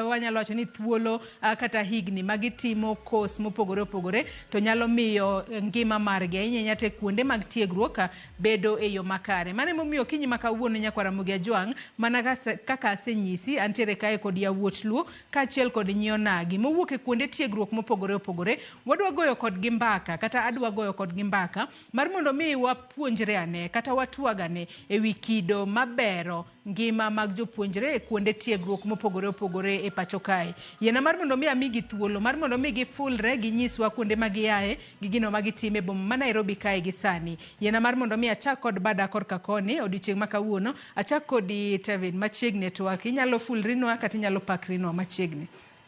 wanyalo wacho ni thuolo kata higni ma gitimo course mopogore opogore to nyalo miyo ngima margi ahinya ahinya to e kuonde mag tiegruok bedo e yo makare. Mano emomiyo okinyi ma kawuono nyakwar Ramogi Ajwang' mana kaka asenyisi antiere kae kod yawuot Luo kaachiel kod nyi onagi mowuok e kuonde tiegruok mopogore opogore. Wadwa goyo kodgi mbaka kata adwa goyo kodgi mbaka mar mondo mi wapuonjre ane kata watwag ane e wi kido mabero ngima mag jopuonjre e kuonde tiegruok mopogore opogore e pacho kae. Yiena mar mondo mi amigi thuolo mar mondo mi gifulre ginyiswa kuonde ma giaye gi gino ma gitime e boma ma Nairobi kae gi sani. Yiena mar mondo mi achak kod bada korka koni odiochieng' ma kawuono. Achak kodi Tevin machiegni e twak. Inyalo fulrinwa kata inyalo pakrinwa machiegni.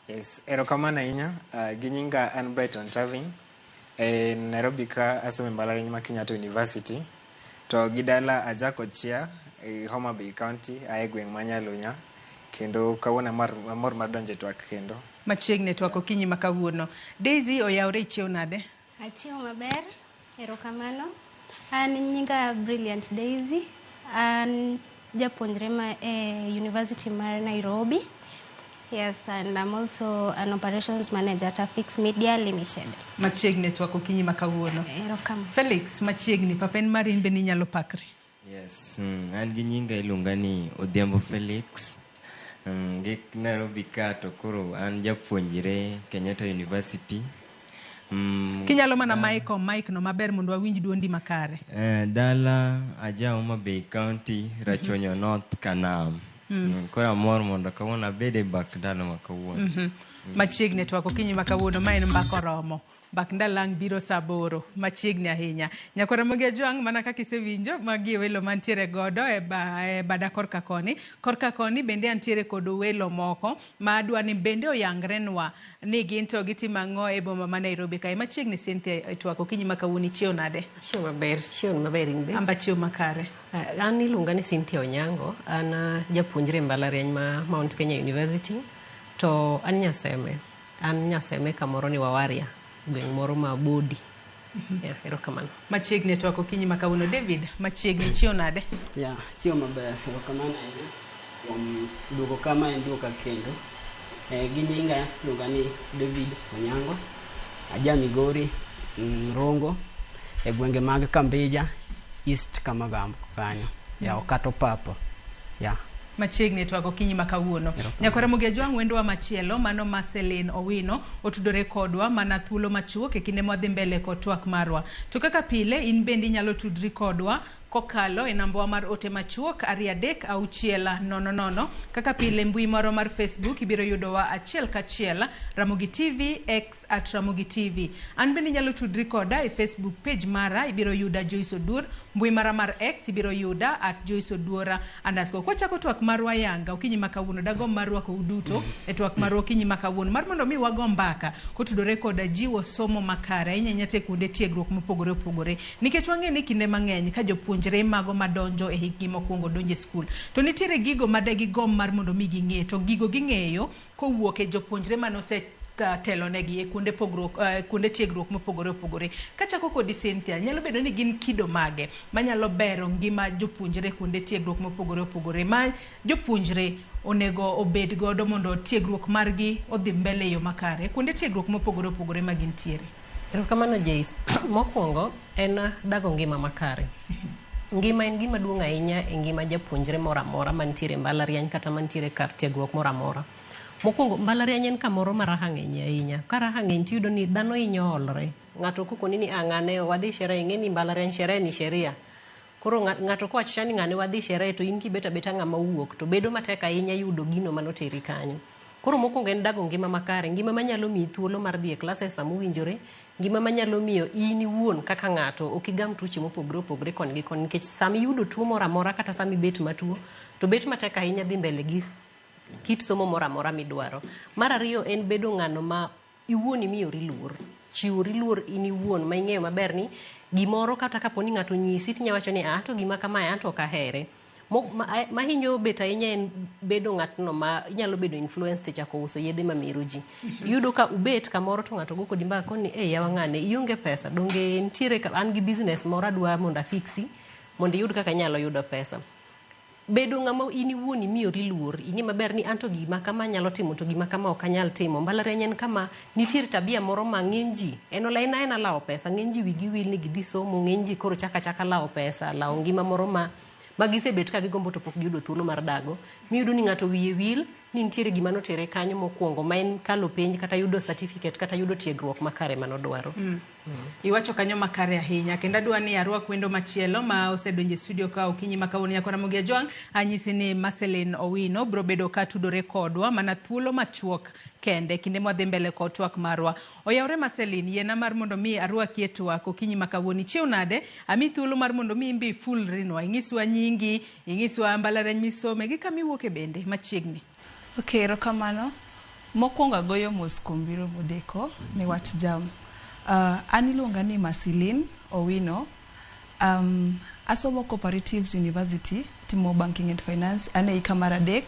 Yes, erokamano ahinya. Gi nyinga an Brighton Tavin. E Nairobi ka asomo e mbalariany ma Kenyatta University. To gi dala aja Kochia e Homa Bay County, ae gweng' ma Nyalunya. Kendo kawuono amor mar donjo e twak kendo. Machiegni e twak okinyi ma kawuono. Daisy oyawre ichiew nade? Achiew maber, erokamano. An nyinga Brilliant Daisy. An japuonjre ma e University mar Nairobi. Yes, and I'm also an operations manager at Afix Media Limited. Machiegni e twak okinyi ma kawuono. Erokamano. Felix machiegni papa en mari in bende inyalo pakri. Yes, an gi nyinga iluonga ni Odhiambo Felix. Gi Nairobi ka to koro an japuonjre Kenyatta University. Kinyalo mana mic o mic no maber mondo wawinj duondi makare. Dala aja Homa Bay County, Rachuonyo North, Kanam. Koro amor mondo kawuono abed e mbak ndalo ma kawuono. Machiegni e twak okinyi ma kawuono ma en mbaka oromo. Mbak ndalang' biro saa aboro machiegni ahinya. Nyakwar Ramogi Ajwang' mana kaka isewinjo magi e welo mantiere godo e, e bada korka koni. Korka koni bende antiere kod welo moko ma adwa ni bende oyangrenwa ni gin to gitimo ang'o e boma ma Nairobi kae. Machiegni Cynthia e twak okinyi ma kawuono ichiew nade? Achiew maber, chiew maber in be. Amba chiew makare. An iluonga ni Cynthia Onyango, an japuonjre e mbalariany ma Mount Kenya University, to an Nyaseme. An Nyaseme kamoro ni Wawaria, gweng' moro ma Bodi. Yeah, erokamano. Machiegni e twak okinyi ma kawuono. David, machiegni ichiew nade? Ya, chiemo maber. Erokamano ahinya kuom duogo kama en duoka kendo. Gi nyinga iluonga ni David Onyango. Aja Migori, Rongo, e gwenge mag Kambija, East Kamagambo kanyo. Ya, Okato Papo. Ya. Machiegni e twak okinyi ma kawuono. Nyakwar Ramogi Ajwang' wendowa machielo mano Marceline Owino otudore kodwa mana thuolo machuok e kinde mwadhi mbele kod twak marwa. To kaka pile in bende inyalo tudri kodwa kokalo e nambawa mar ote machuok 23600. Kaka pile mbui marwa mar Facebook ibiro yudowa achiel kachiel Ramogi TV X at Ramogi TV. An bende inyalo tudri koda e Facebook page mara ibiro yuda Joyce Oduor, mbui mara mar X ibiro yuda at Joyce Oduor underscore. Kwachako twak marwa yanga okinyi ma kawuono dagomb mar rwako uduto e twak marwa okinyi ma kawuono mar mondo mi wago mbaka kotudore koda jiwo somo makare ahinya ahinya to e kuonde tiegruok mopogore opogore nikech wang'e ni kinde mang'eny ka jopuonjre mago madonjo e hikgi mokwongo donjo e skul to nitiere gigo ma de gigomb mar mondo mi ging'e to gigo ging'eyo kowuok e jopuonjre mane telonegi e kuonde pogruok kuonde tiegruok mopogore opogore. Kachako kodi Cynthia, nyalo bedo ni gin kido mage manyalo bero ngima jopuonjre kuonde tiegruok mopogore opogore ma jopuonjre onego obed godo mondo tiegruok margi odhi mbele e yo makare kuonde tiegruok mopogore opogore ma gintiere? Erokamano Jace. Mokwongo en dago ngima makare. Ngima en gima duong' ahinya e ngima japuonjre moro amora mantiere e mbalariany kata mantiere kar tiegruok moro amora. Mokwongo mbalariany en kamoro ma raha ng'enyie ahinya. Ka raha ng'eny tiyudo ni dhano hinyo olre. Ng'ato kokoni ni ah ng'ane wadhi sherehe ing'e ni mbalariany sherehe ni sheria. Koro ng'ato kowacho cha ni ng'ane wadhi sherehe to in kibet abeta ng'ama owuok to bedo matek ahinya yudo gino manoteri kanyo. Koro mokwongo en dago ngima makare, ngima manyalo miyi thuolo mar dhi e classes sama owinjore, ngima manyalo miyo in iwuon kaka ng'ato ok igam tuoche mopogore opogore koni gi koni nikech sama iyudo tuo moro amora kata sama ibet matuo to bet matek ahinya dhi mbele gi kit somo moro amora midwaro. Mar ariyo en bedo ng'ano ma iwuon imiyori luor. Chiwori luor in iwuon ma ing'eyo maber ni gimoro kata kapo ni ng'ato onyisi tinya wacho ni ah to gima kamae anto ok ahere. Mahinyo bet ahinya en bedo ng'atno ma inyalo bedo influenced e chako uso yedhe mamero ji. Iyudo ka ubet kamoro to ng'ato go kodi mbaka koni ni eh yawa ng'ane ionge pesa donge nitiere an gi business moro adwa mondo afiksi mondo iyud kaka inyalo yudo pesa. Bedo ng'ama in iwuon imiyori luor, ing'e maber ni anto gima kama anyalo timo to gima kama ok anyal timo. Mbalariany en kama nitiere tabia moro ma ng'eny ji en en aena lawo pesa, ng'eny ji wigi wil ni gidhi somo, ng'eny ji koro chako achaka lawo pesa, lawo ngima moro ma gisebet ka gigombo to pok giyudo thuolo mar dago. Miyudo ni ng'ato wiye wil ni nitiere gima notere kanyo mokwongo ma en kalo penj kata yudo certificate kata yudo tiegruok makare manodwaro. Iwacho kanyo makare ahinya kendo adwa ni arwak wendo machielo ma osedonjo e studio ka okinyi ma kawuono. Nyako Ramogi Ajwang' anyisi ni Marceline Owino biro bedo ka tudore kodwa mana thuolo machuok kende kinde mwadhi mbele kod twak marwa. Oyawre Marceline, yiena mar mondo mi arwaki e twak okinyi ma kawuono. Ichiew nade? Ami thuolo mar mondo mi imbe ifulrinwa, ing'iswa nyingi, ing'iswa mbalariany misome gi kama iwuoke bende machiegni. Ok, erokamano. Mokwongo agoyo mos kuom biro modeko ne wach jam. An iluonga ni Marceline Owino. Asomo Cooperatives University, timo Banking and Finance. An e hika mar 3.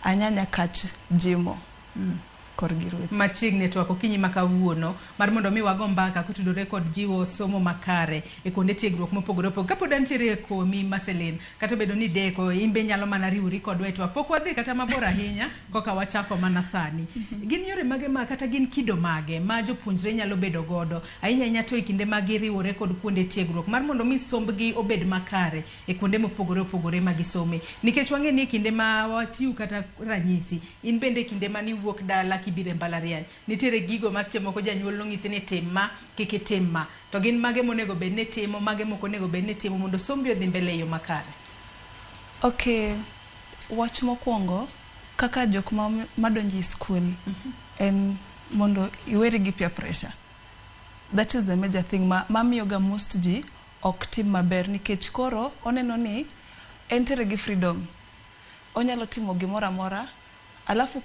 Anyanya kach jimo. Korgi ruoth. Machiegni e twak okinyi ma kawuono mar mondo mi wago mbaka kotudore kod jiwo somo makare e kuonde tiegruok mopogore opogore. Kapod antiere kuomi Marceline, kata obedo ni deko, in be inyalo mana riwori kodwa e twak. Pok wadhi kata mabor ahinya koka wachako mana sani. Gin yore mage ma kata gin kido mage ma jopuonjre nyalo bedo godo ahinya ahinya to e kinde ma giriwore kod kuonde tiegruok mar mondo mi sombgi obed makare e kuonde mopogore opogore ma gisome. Nikech wang'e ni e kinde ma watiyo kata ranyisi, in bende e kinde mane iwuok dala kibiro e mbalariany, nitiere gigo ma seche moko janyuol nonyisi ni tim ma, kik itim ma. To gin mage monego bed ni timo, mage mok onego bed ni timo mondo sombi odhi mbele e yo makare? Ok, wach mokwongo kaka jok madonjo e skul en mondo iweri gi peer pressure. That is the major thing mamiyo ga most ji ok tim maber nikech koro oneno ni entiere gi freedom. Onyalo timo gimoro amora. Alafu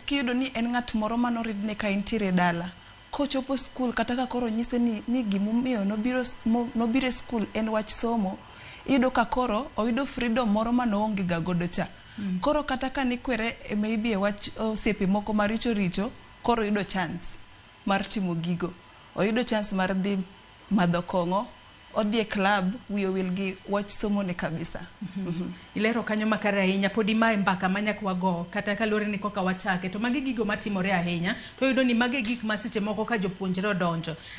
kiyudo ni en ng'at moro manoridne ka entiere dala, kochopo skul kata ka koro nyise ni gimomiyo nobiro e skul en wach somo, iyudo ka koro oyudo freedom moro manoonge ga godo cha. Koro kata ka nikwere maybe e wach osiepe moko maricho richo, koro oyudo chance mar timo gigo. Oyudo chance mar dhi madho kong'o, odhi e club, wiye owil gi wach somo ne kabisa. Ilero kanyo makare ahinya, podi mae mbaka ma nyaka wago kata kaluwore ni koka wachake to magi gigo matimore ahinya to iyudo ni magi gik ma seche moko ka jopuonjre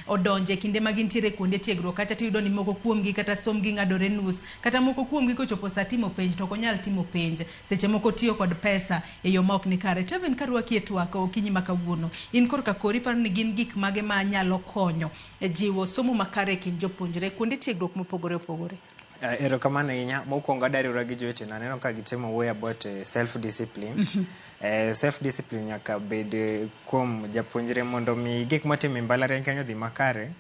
odonjo e kinde ma gintiere kuonde tiegruok kacha to iyudo ni moko kuomgi kata sombgi ng'adore nus kata moko kuomgi kochopo sa timo penj to ok onyal timo penj, seche moko tiyo kod pesa e yo ma ok ni kare. Tevin, karwaki e twak okinyi ma kawuono, in korka kori iparo ni gin gik mage ma nyalo konyo e jiwo somo makare e kind jopuonjre kuonde tiegruok mopogore opogore? Erokamano ahinya. Mokwongo adwa riwora gi jowetena. Aneno ka gitemo wuoyo about self discipline. Self discipline nyaka bed kuom japuonjre mondo mi gik motimo e mbalariany kanyo odhi makare.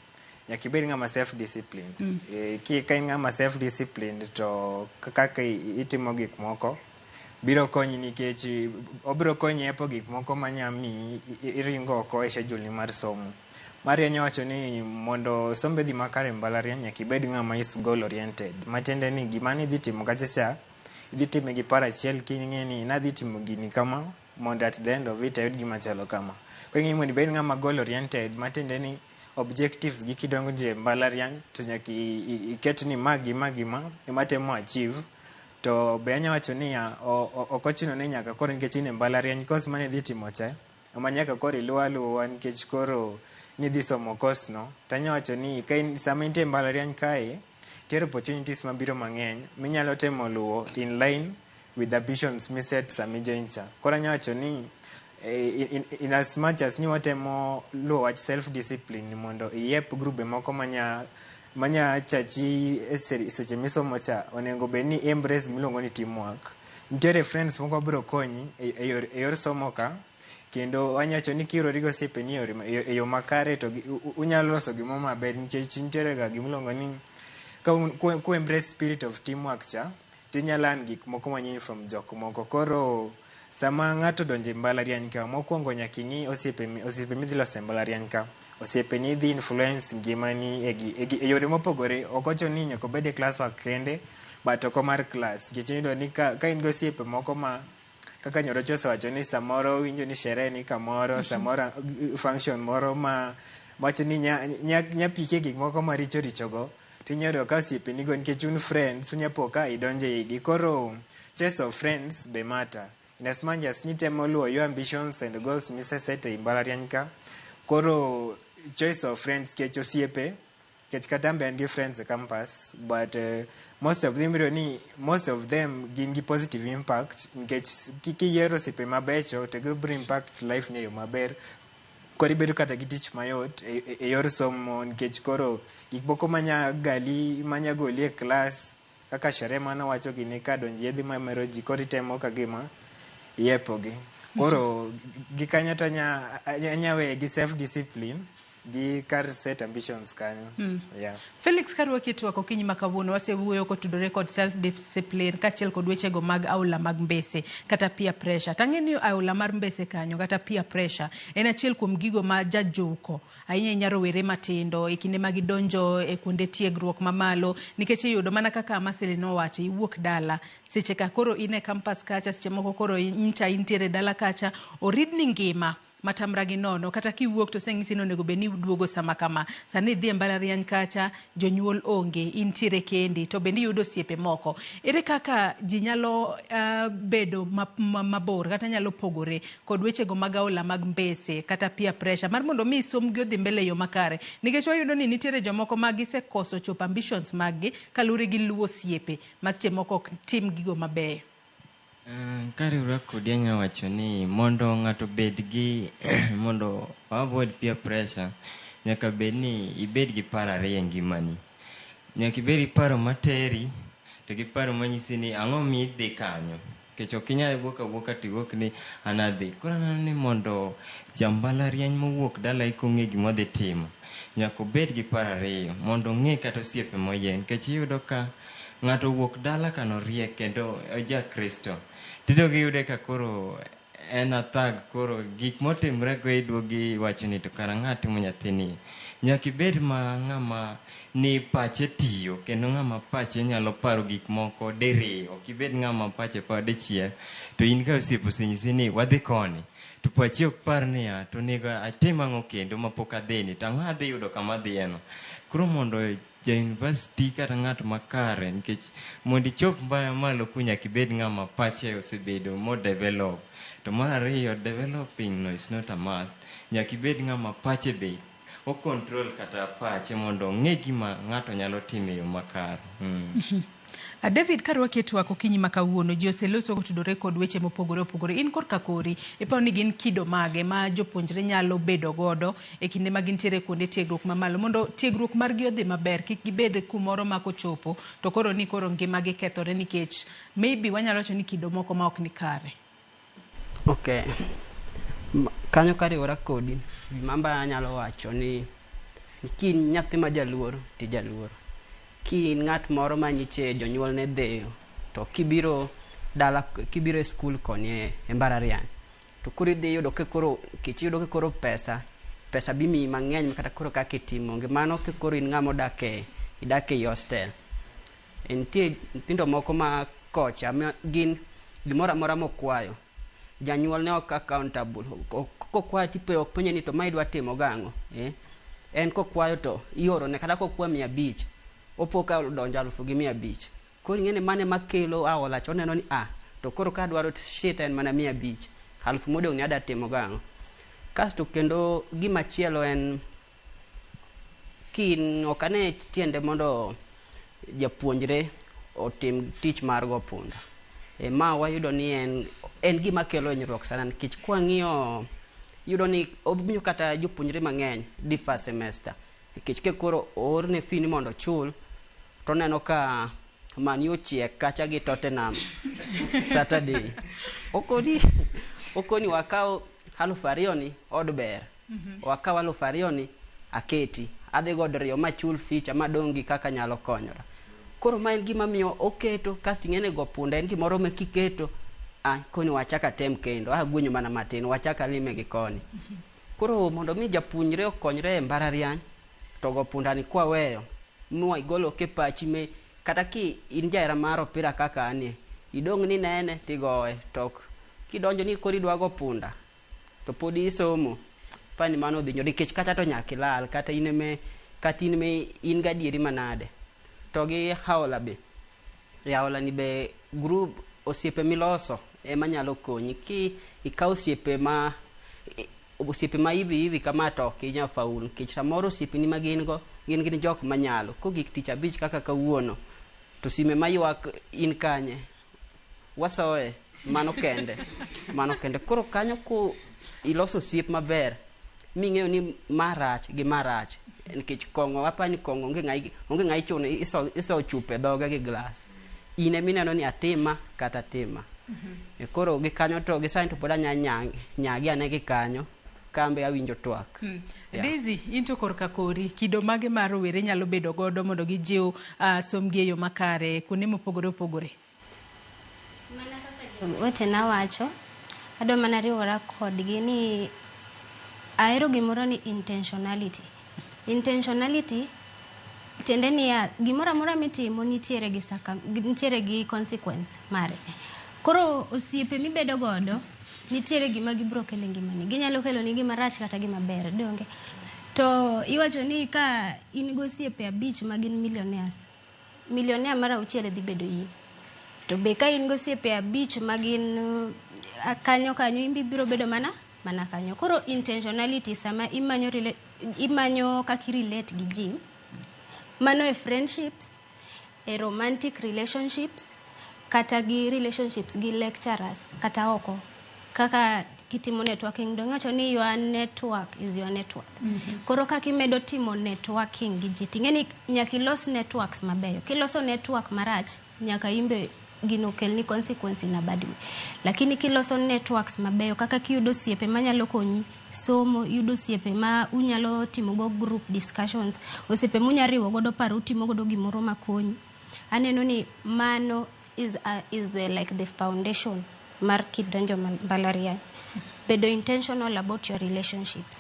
Nyaka ibed ng'ama self disciplined. Ka in ng'ama self disciplined to kaka itimo gik moko biro konyi nikech obiro konyi epo gik moko manya miyi iringo oko e schedule ni mar somo. Maria nyowacho ni mondo sombe odhi makare e mbalariany nyaka ibed ng'ama is goal oriented. Matiende ni gima nidhi timo kacha cha, idhi time gi paro achiel king'e ni nadhi timo gini kama mondo at the end of it ayud gima chalo kama. Koro ing'e ni mondo ibed ng'ama goal oriented matiende ni objectives gi kidonjo e mbalariany to nyaka iket ni ma gi ma gi ma ema temo achieve. To be anya wacho niya, ok ochuno ni nyaka koro nikech in e mbalariany course mane idhi timo cha ema nyaka koro iluw aluwa nikech koro nidhi somo course no. Tanya wacho ni ka in sama intie e mbalariany kae, nitiere opportunities mabiro mang'eny minyalo temo luwo in line with ambitions miset sama i join cha. Koro anya wacho ni in as much as ni watemo luwo wach self discipline mondo iep grube moko manya chachi e seche misomo cha, onego bed ni embrace gimiluongo ni teamwork. Nitiere friends moko mabiro konyi e yor somo ka, kendo anya wacho ni kiriwori gi osiepeni e yo makare to unyalo loso gimoro maber nikech nitiere ga gimiluongo ni ka ku embrace spirit of teamwork cha, tinya learn gik moko manyien from jok moko. Koro sama ng'ato odonjo e mbalariany ka, mokwongo nyaka ing'i osiepe midhi loso e mbalariany ka. Osiepe ni dhi influence ngimani e yore mopogore. Ok ochuno ni nyaka obed e class work kende, but oko mar class. Nikech iyudo ni ka in gi osiepe moko ma kaka Nyorocho osewacho ni samoro winjo ni sherehe ni kamoro, samoro function moro ma wacho ni nya pike gik moko maricho richo go. Tinyalo yudo ka osiepenigo nikech un friends, unyapo ka idonjo e igi. Koro choice of friends be matter. In as much as nitemo luwo your ambitions and goals miseset ei mbalariany ka, koro choice of friends kech osiepe, kech kata an be an gi friends e campus, but most of them iyudo ni most of them gin gi positive impact nikech kiyiero osiepe mabecho to gibiro impact life ni e yo maber. Koro ibedo kata gi tich mayot e yor somo nikech koro gik moko manya gali manya goli e klas kaka sherehe manowacho gini ka donjo yedhe mamero ji koro itemo ka gima iepogi. Koro gi kanyo to anya weye gi self discipline gi kar set ambitions kanyo. Yeah. Felix, karwaki e twak okinyi ma kawuono, wasewuoyo kotudore kod self discipline kaachiel kod wechego mag aula mag mbese kata peer pressure. Tang'e ni aula mar mbese kanyo kata peer pressure en achiel kuom gigo ma jajuko ahinya ahinya rowere matindo e kinde ma gidonjo e kuonde tiegruok mamalo, nikech iyudo mana kaka Amasili nowacho, iwuok dala seche ka koro in e campus kacha, seche moko koro ncha intiere dala kacha, oridni ngima matamra gi nono. Kata kiwuok to oseng'isi ni onego bed ni iduogo sama kama. Sani idhi e mbalariany kacha, jonyuol onge, intiere kendi, to bende iyudo osiepe moko. Ere kaka ji nyalo bedo mabor kata nyalo pogore kod wechego mag aola mag mbese kata peer pressure mar mondo mi somgi odhi mbele e yo makare? Nikech wayudo ni nitiere jomoko ma gisekoso chopo ambitions mag gi kaluwore gi luwo osiepe ma seche moko ok tim gigo mabeyo. Kariwora kodi anya wacho ni mondo ng'ato obed gi mondo avoid peer pressure, nyaka bed ni ibed gi paro ariyo e ngimani. Nyaka ibed gi paro materi to gi paro manyisi ni ang'o midhi kanyo. Nikech ok inyal wuok awuoka tiwuok ni an adhi. Koro aneno ni mondo jambalariany mowuok dala eka ong'e gima odhi timo, nyaka obed gi paro ariyo mondo ong'e kata osiepe moyiero. Nikech iyudo ka ng'ato owuok dala ka noriek kendo oja Kristo. Tidog iyude ka koro en athag, koro gik motimre go iduogi iwacho ni to kara ng'a timo nyathini. Nyaka ibed ma ng'ama ni pache tiyo kendo ng'ama pache nyalo paro gik moko diriyo. Ok ibed ng'ama pache paro dichiel to in ka osiepe osenyisi ni wadhi koni to pachi ok par niya to onego atim ang'o kendo mapok adhini to ang'o adhi yudo kama adhiyeno. Koro mondo ja university kata ng'at makare, nikech mondo ichop malo ku nyaka ibed ng'ama pache osebedo mo develop. To mar ariyo, developing no is not a must. Nyaka ibed ng'ama pache be o control kata pache mondo ong'e gima ng'ato nyalo timo e yo makare. David, karwaki e twak okinyi ma kawuono, ji oseloso kotudore kod weche mopogore opogore. In korka kori, iparo ni gin kido mage ma jopuonjre nyalo bedo godo e kinde ma gintiere kuonde tiegruok mamalo mondo tiegruok margi odhi maber, kik gibed kumoro ma kochopo to koro ni koro ngimagi kethore nikech maybe wanyalo wacho ni kido moko ma ok ni kare. Okay. Kanyo kariwora kodi, gima anyalo wacho ni ki in nyathi ma jaluor to ijaluor. Ki in ng'at moro ma nyiche jonyuol ne dheyo, to kibiro dala, kibiro e skul koni e mbalariany, to koro idhi yudo ka koro kech iyudo ka koro pesa bimiyi mang'eny kata koro kaka itimo onge. Mano ka koro in ng'ama odak e idak ei hostel. Nitie nyithindo moko ma kocha ma gin gimoro amora mokwayo, janyuol ne ok accountable. Kokwayo ok penje ni to ma idwa timo gang'o? En kokwayo to iorone kata kokwayo 500, opo ka odonjo 1500. Koro ing'e ni mano ema kelo aola cha, oneno ni to koro ka adwaro shit en mana 500, 1000 modong' ni adwa timo gang'o? Kasto kendo gima chielo en kin ok ane tiende mondo japuonjre otim tich mar go punda. Ma wayudo ni en gima kelo hinyruok sana nikech kwang'iyo iyudo ni omiyo kata jopuonjre mang'eny defer semester nikech ka koro oorne fee ni mondo ochul to oneno ka Man U ochiek kacha gi Tottenham Saturday. Okoni wakaw 2000 ni od ber. Wakaw 2000 ni aketi. Adhi go diriyo machul fee cha madong' gi kaka anyalo konyora. Koro ma en gima miyo oketo kasto ing'e ni go punda en gimoro ma kiketo koni wachak atem kendo agwenyo mana matin wachak alime gi koni. Koro mondo mi japuonjre okonyre e mbalariany to go punda ni kwaweyo mwigolo ke pachi me kata ki in jahera mar opira kaka anie idong' ni nene tigoye to kidonjo ni koro idwa go punda to pod isomo pani mano odhi nikech kacha to nyaka ilal kata in eme kata in eme in gadieri manade. To gi aola be. E aola ni be group osiepe miloso ema nyalo konyi. Ki ikawo osiepe ma osiepe ma hivi hivi kama to ok inyal faulu nikech samoro osiepeni ma gin go gin gin jok manyalo. Kogik tich abich kaka kawuono to sime maywak in kanye? Wasoe mano kende. Mano kende. Koro kanyo ko iloso osiep maber ming'eyo ni ma rach gi ma rach nikech kong'o wapa ni kong'o onge ng'a onge ng'a ichuno iso iso chupa e dhoge gi glass. In emineno ni atima kata atima. E koro gi kanyo to gi sani to pod anya nyagi ane gi kanyo kambe awinjo twak. Yeah. Daisy, in to korka kori, kido mage ma rowere nyalo bedo godo mondo gijiw somgi e yo makare kuonde mopogore opogore? Mana kaka jowetena wacho, adwa mana riwora kodgi ni ahero gimoro ni intentionality. Intentionality tiende niya, gimoro amora mitimo nitiere gi nitiere gi consequence mare. Koro osiepe mibedo godo nitiere gima gibiro kelo e ngimani. Ginyalo kelo ni gima rach kata gima ber, donge? To iwacho ni ka in gosiepe abich ma gin millionaires, millionaire mar auchiel dhi bedo in. To be ka in gosiepe abich ma gin kanyo kanyo, in be ibiro bedo mana mana kanyo. Koro intentionality sama imanyo imanyo kaka i relate gi ji, mano e friendships, e romantic relationships, kata gi relationships gi lecturers, kata oko. Kaka kitimo networking, dong iwacho ni your network is your net worth. Koro kaka imedo timo networking gi ji, ting'e ni nyaka ilos networks mabeyo. Kiloso network marach, nyaka imbe gino kelni consequence in a bad way. Lakini kiloso networks mabeyo, kaka kiyudo osiepe manyalo konyi somo, iyudo osiepe ma unyalo timo go group discussions, osiepe munya riwo godo paro utimo godo gimoro makonyi. Aneno ni mano is the like the foundation mar kidonjo mbalariany. Bedo intentional about your relationships.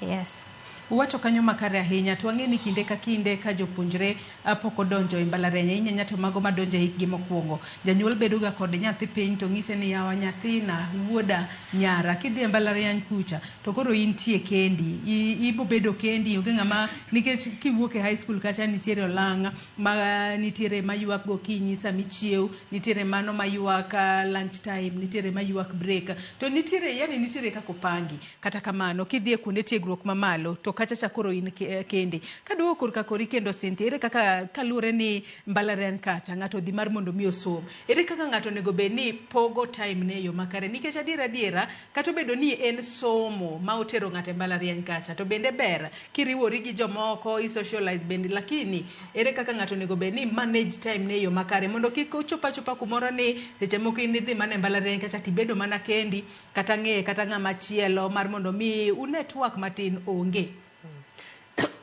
Yes. Uwacho kanyo makare ahinya to wang'e ni kinde ka kinde ka jopuonjre pok odonjo e mbalariany ahinya ahinya to mago madonjo e hikgi mokwongo. Janyuol bedo ga kod nyathi piny to ng'ise ni yawa nyathina, wuoda, nyara kidhi e mbalariany kucha to koro intie kendi. Ibo bedo kendi onge ng'ama nikech kiwuok e high school kacha nitiere olang' ma nitiere maywak gokinyi sama ichiew, nitiere mano maywak lunch time, nitiere maywak break. To nitiere yani nitiere kaka opangi. Kata kamano kidhi e kuonde tiegruok mamalo to kacha cha koro in kendi. Kaduogo korka kori kendo Cynthia, ere kaka kaluwore ni mbalariany kacha ng'ato dhi mar mondo mi osom. Ere kaka ng'ato onego bed ni pogo time ne e yo makare nikech adiera adiera kata obedo ni en somo ma otero ng'ato e mbalariany kacha to bende ber kiriwori gi jomoko i socialize bende lakini ere kaka ng'ato onego bed ni manage time ne e yo makare mondo kik ochop achopa kumoro ni seche moko in idhi mana e mbalariany kacha tibedo mana kendi kata ng'e kata ng'ama chielo mar mondo mi u network matin onge.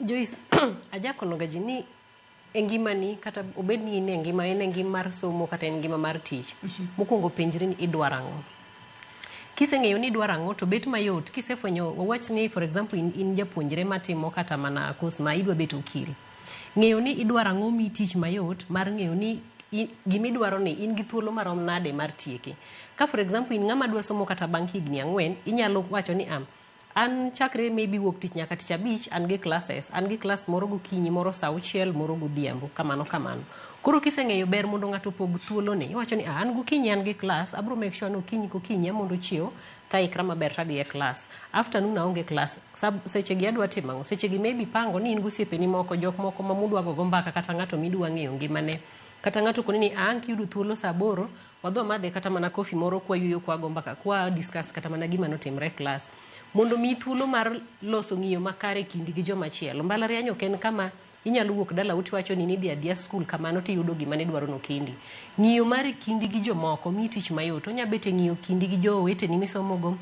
Joyce, ajakonoga ji ni e ngimani kata obed ni in e ngima en e ngima mar somo kata en ngima mar tich. Mokwongo penjri ni idwaro ang'o. Kiseng'eyo ni idwaro ang'o to bet mayot kisefwenyo wawach ni for example in japuonjre matimo kata mana course ma idwa bet okil. Ng'eyo ni idwaro ang'o miyi tich mayot mar ng'eyo ni gimidwaro ni in gi thuolo marom nade mar tieke. Ka for example in ng'ama dwa somo kata bang' higni 4, inyalo wacho ni an chakre maybe wuok tich nyaka tich abich an gi classes, an gi class moro gokinyi, moro saa 6, moro godhiambo, kamano kamano. Koro kiseng'eyo ber mondo ng'ato opog thuolone. Iwacho ni an gokinyi an gi class, abro make sure ni okinyi kokinyi amondo chiew taikra maber tadhi e class. Afternoon aonge class. Seche gi adwa timo ang'o? Seche gi maybe pango ni in gosiepeni moko, jok moko ma mudwa gogo mbaka kata ng'ato midwa ng'eyo ngimane. Kata ng'ato koni ni ang' kiyudo thuolo saa 8, wadhi wamadhe kata mana kofi moro kwa yueyo kwa go mbaka, kwa discuss kata mana gima notimre e class. Mondo mi thuolo mar loso ng'iyo makare kindi gi joma chielo. Mbalariany ok en kama inyalo wuok dalau tiwacho ni nidhi adhiya skul kamano tiyudo gima nidwaro no kendi. Ng'iyo mar kindi gi jomoko miyi tich mayot. Onya bet e ng'iyo kindi gi joweteni misomogo,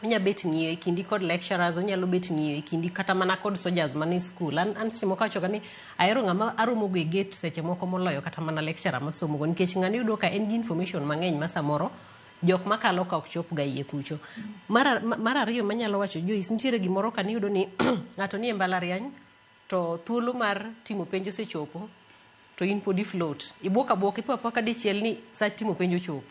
onya bet ng'iyo e kindi kod lecturers, onyalo bet ng'iyo e kindi kata mana kod soldiers man e skul. An seche moko awacho ga ni ahero ng'ama aromogo e gate seche moko moloyo kata mana lecturer masomogo nikech ng'ani iyudo ka en gi information mang'eny ma samoro jok makalo ka ok chop ga iye kucho. Mar ariyo manyalo wacho Joyce, nitiere gimoro ka niyudo ni ng'ato nie mbalariany to thuolo mar timo penj osechopo to in pod i float. Ibuok abuoka, ipo apoka dichiel ni sa timo penj ochopo.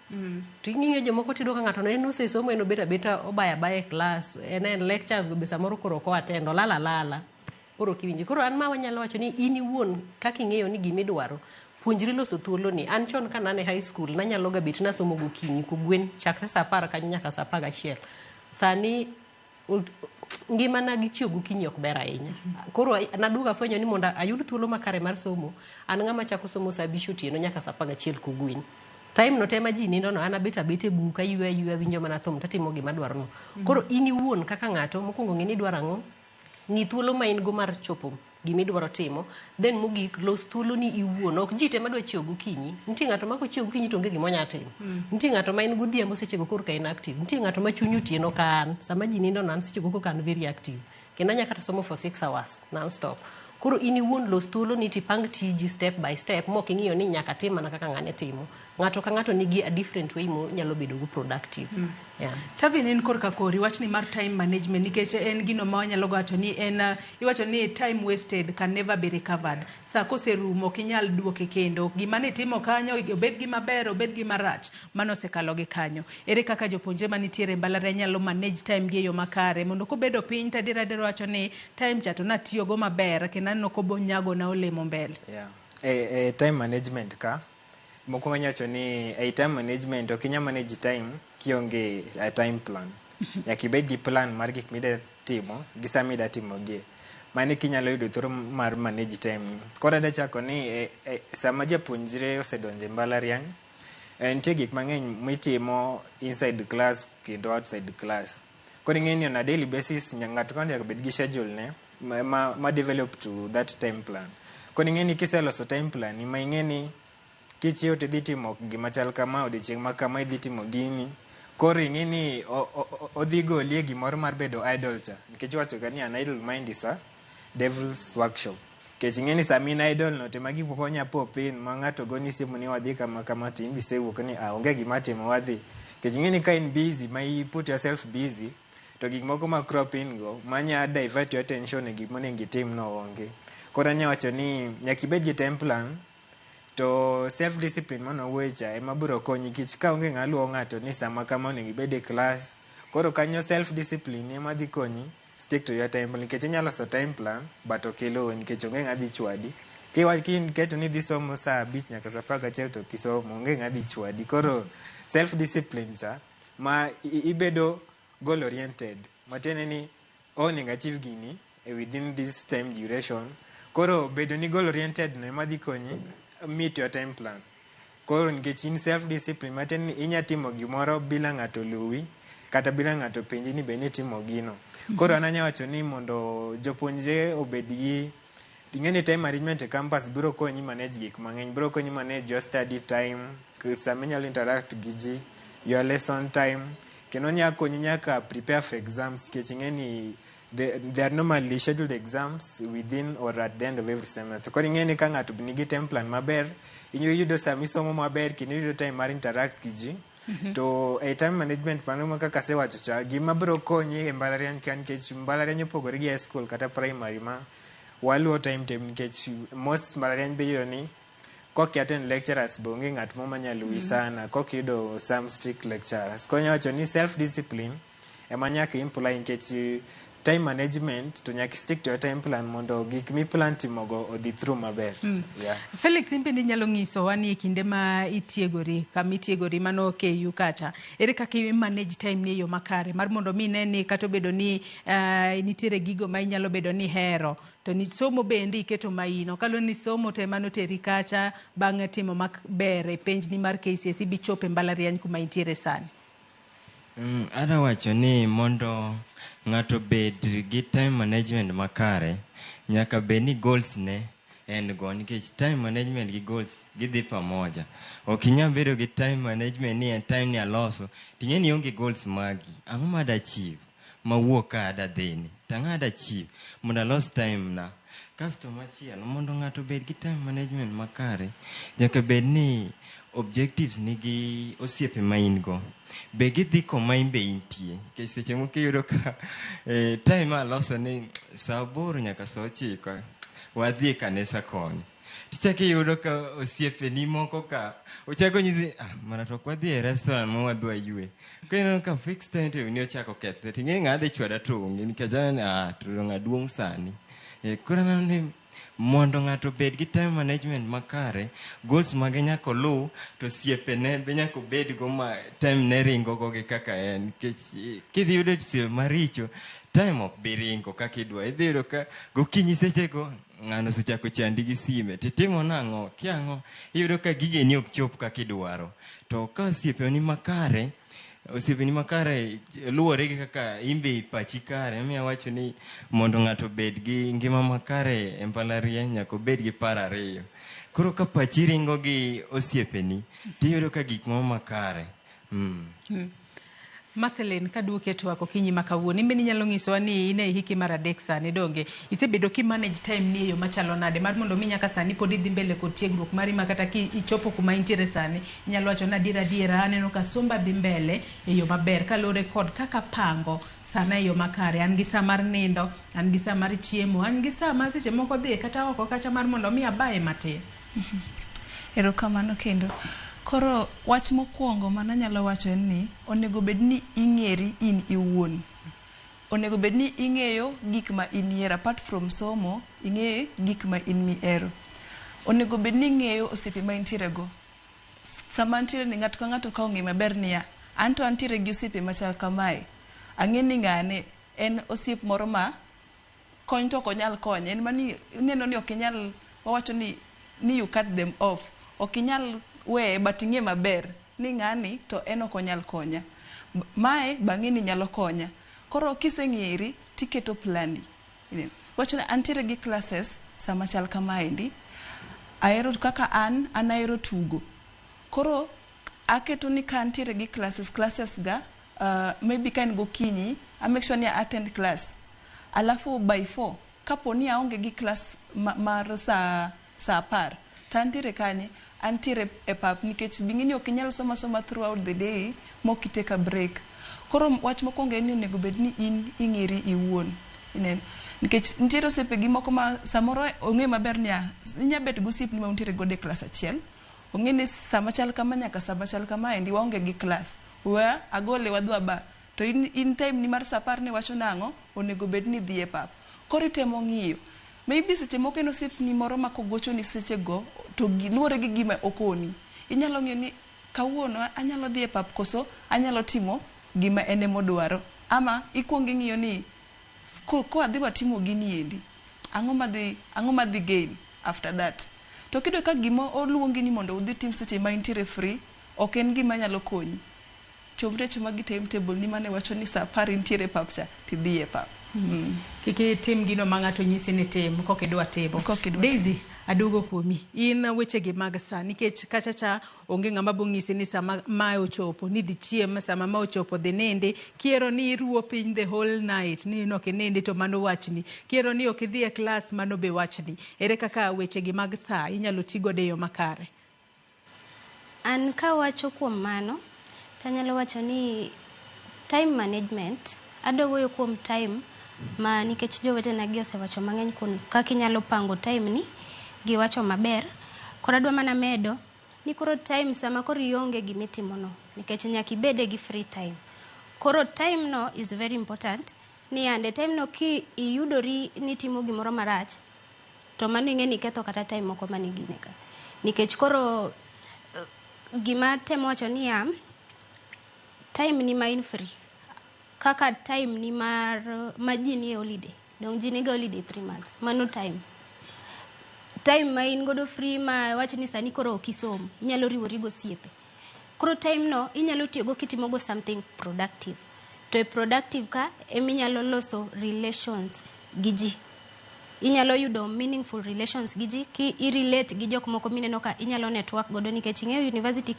To ing'iyo jomoko tiyudo ka ng'ato no en osesomo en obet abeta obaya abaya e class, en lectures go be samoro koro ok o attend, olala alala. Koro ok iwinji. Koro an ma wanyalo wacho ni in iwuon kaka ing'eyo ni gima idwaro, puonjri loso thuoloni. An chon ka nan e high school, nanyalo ga bet nasomo gokinyi kogwen chakre saa apar kanyo nyaka saa apar gachiel. Sani ngimana gi chiew gokinyi ok ber ahinya. Koro naduogo afwenyo ni mondo ayud thuolo makare mar somo, an ng'ama chako somo saa abich otieno nyaka saa apar gachiel kogwen. Time no te ma ji nindo no, an abet abeta e buk, ayweyo ayweya, awinjo mana thum tatimo gima adwaro no. Koro in iwuon kaka ng'ato, mokwongo ng'e ni idwaro ang'o, ng'i thuolo ma in go mar chopo gimidwaro timo, then mogik los thuoloni iwuon. Ok ji te madwa chiew gokinyi. Nitie ng'ato ma kochiew gokinyi to onge gima onya timo. Nitie ng'ato ma en godhiambo sechego korka en active. Nitie ng'ato ma chuny otieno ka an. Sama ji nindo no an sechego korka an very active. Kendo anya kata somo for 6 hours non-stop. Koro in iwuon los thuoloni tipang tiji step by step mok ing'iyo ni nyaka atim mana kaka ng'ane timo. Ng'ato ka ng'ato nigi a different way monyalo bedo go productive. Yeah. Tavin, in korka kori wachni mar time management, nikech en gino ma wanyalo wacho ni en iwacho ni time wasted can never be recovered. Sa koserumo ok inyal duoke kendo. Gima nitimo kanyo, obed gima ber, obed gima rach, mano osekalo gi kanyo. Ere kaka jopuonjre manitiere e mbalariany nyalo manage time gi e yo makare mondo kobedo piny to adier adier wacho ni time cha to natiyogo maber kendo aneno kobonyago na olemo mbele? Yeah. E time management ka mokwongo inya ni e time management ok inyal manage time kionge a time plan. Nyaka ibed gi plan mar gik mida timo gi sama ida timogie. Mano kinyalo yudo thuolo mar manage time ni. Koro adwa chako ni sama japuonjre osedonjo e mbalariany, nitie gik mang'eny mitimo inside class kendo outside class. Koro ing'e ni on a daily basis ng'ato ka nyaka bed gi schedule ne ma develop to that time plan. Koro ing'e ni kiseloso time plan ni ma ing'e ni kichiew tidhi timo gima chal kama, odiochieng' ma kama idhi timo gini. Koro ing'e ni odhi goli e gimoro mar bedo idle cha. Nikech iwacho ga ni an idle mind is a devil's workshop. Nikech ing'e ni sama in idle no to ema gik moko nya pop in ma ng'ato goni simu ni wadhi kama kama, to in be isewuok ni ah, onge gima timo, wadhi. Nikech ing'e ni ka in busy ma i put yourself busy, to gik moko ma crop in go manya divert your attention e gik monego itim no onge. Koro anya wacho ni nyaka ibed gi time plan, to self discipline manawuoye cha ema biro konyi, nikech ka onge ng'a luwo ng'ato ni sama kama onego ibed e class. Koro kanyo self discipline ema dhi konyi stick to your time plan, nikech inyalo loso time plan but ok iluwe nikech onge ng'a dhi chwadi. Kiketo ni idhi somo saa 5 nyaka saa 11 to ok isomo, onge ng'a dhi chwadi. Koro self discipline cha ma ibedo goal oriented, matiende ni onego achieve gini within this time duration. Koro bedo ni goal oriented no ema dhi konyi meet your time plan. Koro nikech in self discipline, matiende ni inya timo gimoro bila ng'ato luwi kata bila ng'ato penji ni be nitimo gino. Koro an anya wacho ni mondo jopuonjre obed gi, ing'e ni time management e campus biro konyi manage gik mang'eny. Biro konyi manage your study time, sama inyalo interact gi ji, your lesson time, kendo nya konyi nyaka prepare for exams, nikech ing'e ni there are normally scheduled exams within or at the end of every semester. Koro ing'e ni ka ng'ato nigi time plan maber, iyudo sama isomo maber kendo iyudo time mar interact gi ji. To e time management mano ma kaka asewacho cha, gima biro konyi e mbalariany ka, nikech mbalariany opogore gi high school kata primary ma waluwo timetable, nikech most mbalariany be iyudo ni kok attend lecturers be onge ng'at mo manya luwi sana kok iyudo some strict lecturers. Koro anyalo wacho ni self discipline ema nyaka imply, nikech time management to nyaka stick to your time plan mondo gik mi plan timogo odhi through maber. Yeah. Felix, in bende inyalo nyisowa ni e kinde ma itiegori, kama itiegori mano KU kacha, ere kaka i manage time ni e yo makare mar mondo mi ine ni kata obedo ni nitiere gigo ma inyalo bedo ni ihero, to ni somo bende iketo maino kaluwore ni somo to ema noteri kacha bang' timo maber e penjni mar KCSE bichopo e mbalariany kuma intiere sani? Adwa wacho ni mondo ng'ato obed gi time management makare, nyaka bed ni goals ne en go, nikech time management gi goals gidhi pamoja. Ok inyal bedo gi time management ni en time ni aloso, ting'e ni ionge goals magi. Ang'o ma ada achieve mawuok ka ada dhini? To ang'o ada achieve mondo alos time na? Kasto machielo, mondo ng'ato obed gi time management makare, nyaka bed ni objectives nigi osiepe ma in go be gidhi koma in be intie, nikech seche moko iyudo ka time ma aloso ni saa 8 nyaka saa 9 wadhi e kanisa koni, tichako iyudo ka osiepeni moko ka ochako nyisi, ah, mana to ok wadhi e restaurant ma wadhi waywe. Koro ineno ka fixed time to ni ochako kethre, ting'e ng'a dhi chwada to onge, nikech aneno ni ah, to ng'a duong' sani. Koro aneno ni mondo ng'ato obed gi time management makare, goals mage nyaka oluw, to osiepene be nyaka obedgo ma time ne ringo go gi kaka en. Nikech kidhi yudo osiepe maricho, time ok bi ringo kaka idwa. Idhi yudo ka gokinyi sechego ng'ano osechako chandi gi sime titimo nang'o kia ang'o iyudo ka gigeni ok chop kaka idwaro. To ka osiepeni makare, osiepeni makare luwore gi kaka in be pachi kare. Emomiyo awacho ni mondo ng'ato obed gi ngima makare e mbalariany nyaka obed gi paro ariyo. Koro ka pachi ringo gi osiepeni, tiyudo ka gik moro makare. Marceline, kaduoki e twak okinyi ma kawuono, in bende inyalo nyisowa ni in e hiki mar 3 sani, donge? Isebedo ki manage time ni e yo machalo nade mar mondo mi nyaka sani pod idhi mbele kod tiegruok mari ma kata ki ichopo kuma intiere sani, inyalo wacho ni adiera adiera aneno ka somba dhi mbele e yo maber kaluwore kod kaka apango sana e yo makare. An gi saa mar nindo, an gi saa mar chiemo, an gi saa ma seche moko dhi kata oko kacha mar mondo mi abaye matin. Erokamano kendo. Koro wach mokwongo mananyalo wacho en ni onego bed ni ing'eri in iwuon. Onego bed ni ing'eyo gik ma in ihero apart from somo, ing'e gik ma in mihero. Onego bed ni ing'eyo osiepe ma intiere go. Sama ntiere ni ng'ato ka ng'ato ka ong'e maber niya, anto antiere gi osiepe machal kamae. Ang'e ni ng'ane en osiep moro ma kony to ok onyal konye. En mani ineno ni ok inyal, wawacho ni you cut them off. Ok inyal weye but ing'e maber ni ng'ani to en ok onyal konya. Mae bang'e ni nyalo konya. Koro kiseng'eri tiketo plani. Wacho ni antiere gi classes sama chal kamaendi. Ahero kaka an ahero tugo. Koro aketo ni ka antiere gi classes ga, maybe ka en gokinyi, I make sure ni I attend class. Alafu by 4, kapo ni aonge gi class mar saa 10, to antiere kanye? Antiere e pap nikech bing'e ni ok inyal somo asoma throughout the day mok i take a break. Koro wach mokwongo en ni onego bed ni in ing'eri iwuon. Ineno? Nikech nitiere osiepegi moko ma samoro ong'e maber niya, inya bet gi osiepni ma untiere godo e klas achiel. Ong'e ni sama chal kama nyaka sama chal kama endi waonge gi klas. We agole wadhi waba. To in time ni mar saa 10 ni wacho nang'o, onego bed ni idhi e pap. Koro itemo ng'iyo. Maybe seche moko en osiepni moro ma kogochoni sechego to luwore gi gima okoni. Inyalo ng'iyo ni kawuono anyalo dhi e pap koso anyalo timo gima en emodwaro. Ama ikuongo ing'iyo ni kowadhi watimo gini endi, ang'o madhi gain after that. To kiyudo ka gima oluongi ni mondo udhi tim seche ma intiere free, ok en gima nyalo konyi. Chomri achoma gi timetable ni mane wacho ni saa 10 intiere e pap cha, tidhi e pap. Kik itim gino ma ng'ato nyisi ni tim kokidwa timo. Daisy, aduogo kuomi. In wechegi mag saa, nikech kacha cha onge ng'ama bo ng'isi ni sama mae ochopo ni dhi chiem, sama ma ochopo dhi nindi. Kiero ni iruo piny the whole night, ni in ok inindi to mano wachni. Kiero ni ok idhi e klas, mano be wachni. Ere kaka wechegi mag saa inyalo ti godo e yo makare? An kawacho kuom mano, tanyalo wacho ni time management, adwa wuoyo kuom time ma nikech jowetena gi osewacho mang'eny kuom kaka inyalo pango time ni, giwacho maber. Koro adwa mana medo ni koro time sama koro ionge gimitimo no, nikech nyaka ibede gi free time. Koro time no is very important, ni ande time no ki iyudori ni timo gimoro marach, to mano ing'e ni iketho kata time moko mane gine ka. Nikech koro gima temo wacho niya, time ni ma in free, kaka time ni mar ma ji nie holiday, dong ji niga holiday 3 months, mano time. Time ma in godo free ma wach ni sani koro ok isom, inyalo riwori gosiepe. Koro time no inyalo tiyogo kitimogo something productive. To e productive ka eminyalo loso relations gi ji. Inyalo yudo meaningful relations gi ji, ki i-relate gi jok moko mineno ka inyalo network godo nikech ing'eyo university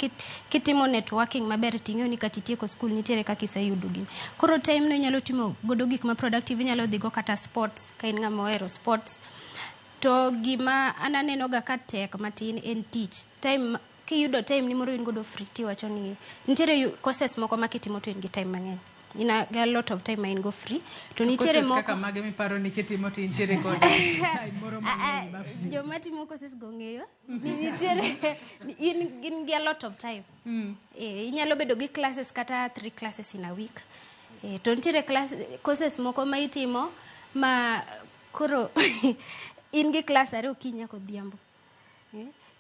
kitimo networking maber ting'eyo ni kata itieko school nitiere kaka iseyudo gini. Koro time no inyalo timo godo gik ma productive, inyalo dhi go kata sports ka in ng'ama ohero sports. To gima an aneno ga ka tek matin en tich. Time kiyudo time ni moro in godo free tiwacho ni nitiere courses moko ma kitimo to in gi time mang'eny. In a lot of time ma in go free. To nitiere moko kaka mage miparo ni kitimo to intiere kod time moro mang'eny. Joma timo courses go ng'eyo ni nitiere in gi a lot of time. Inyalo bedo gi classes kata 3 classes in a week. To nitiere courses moko ma itimo ma Koro in gi klas 2 okinyi nyaka odhiambo.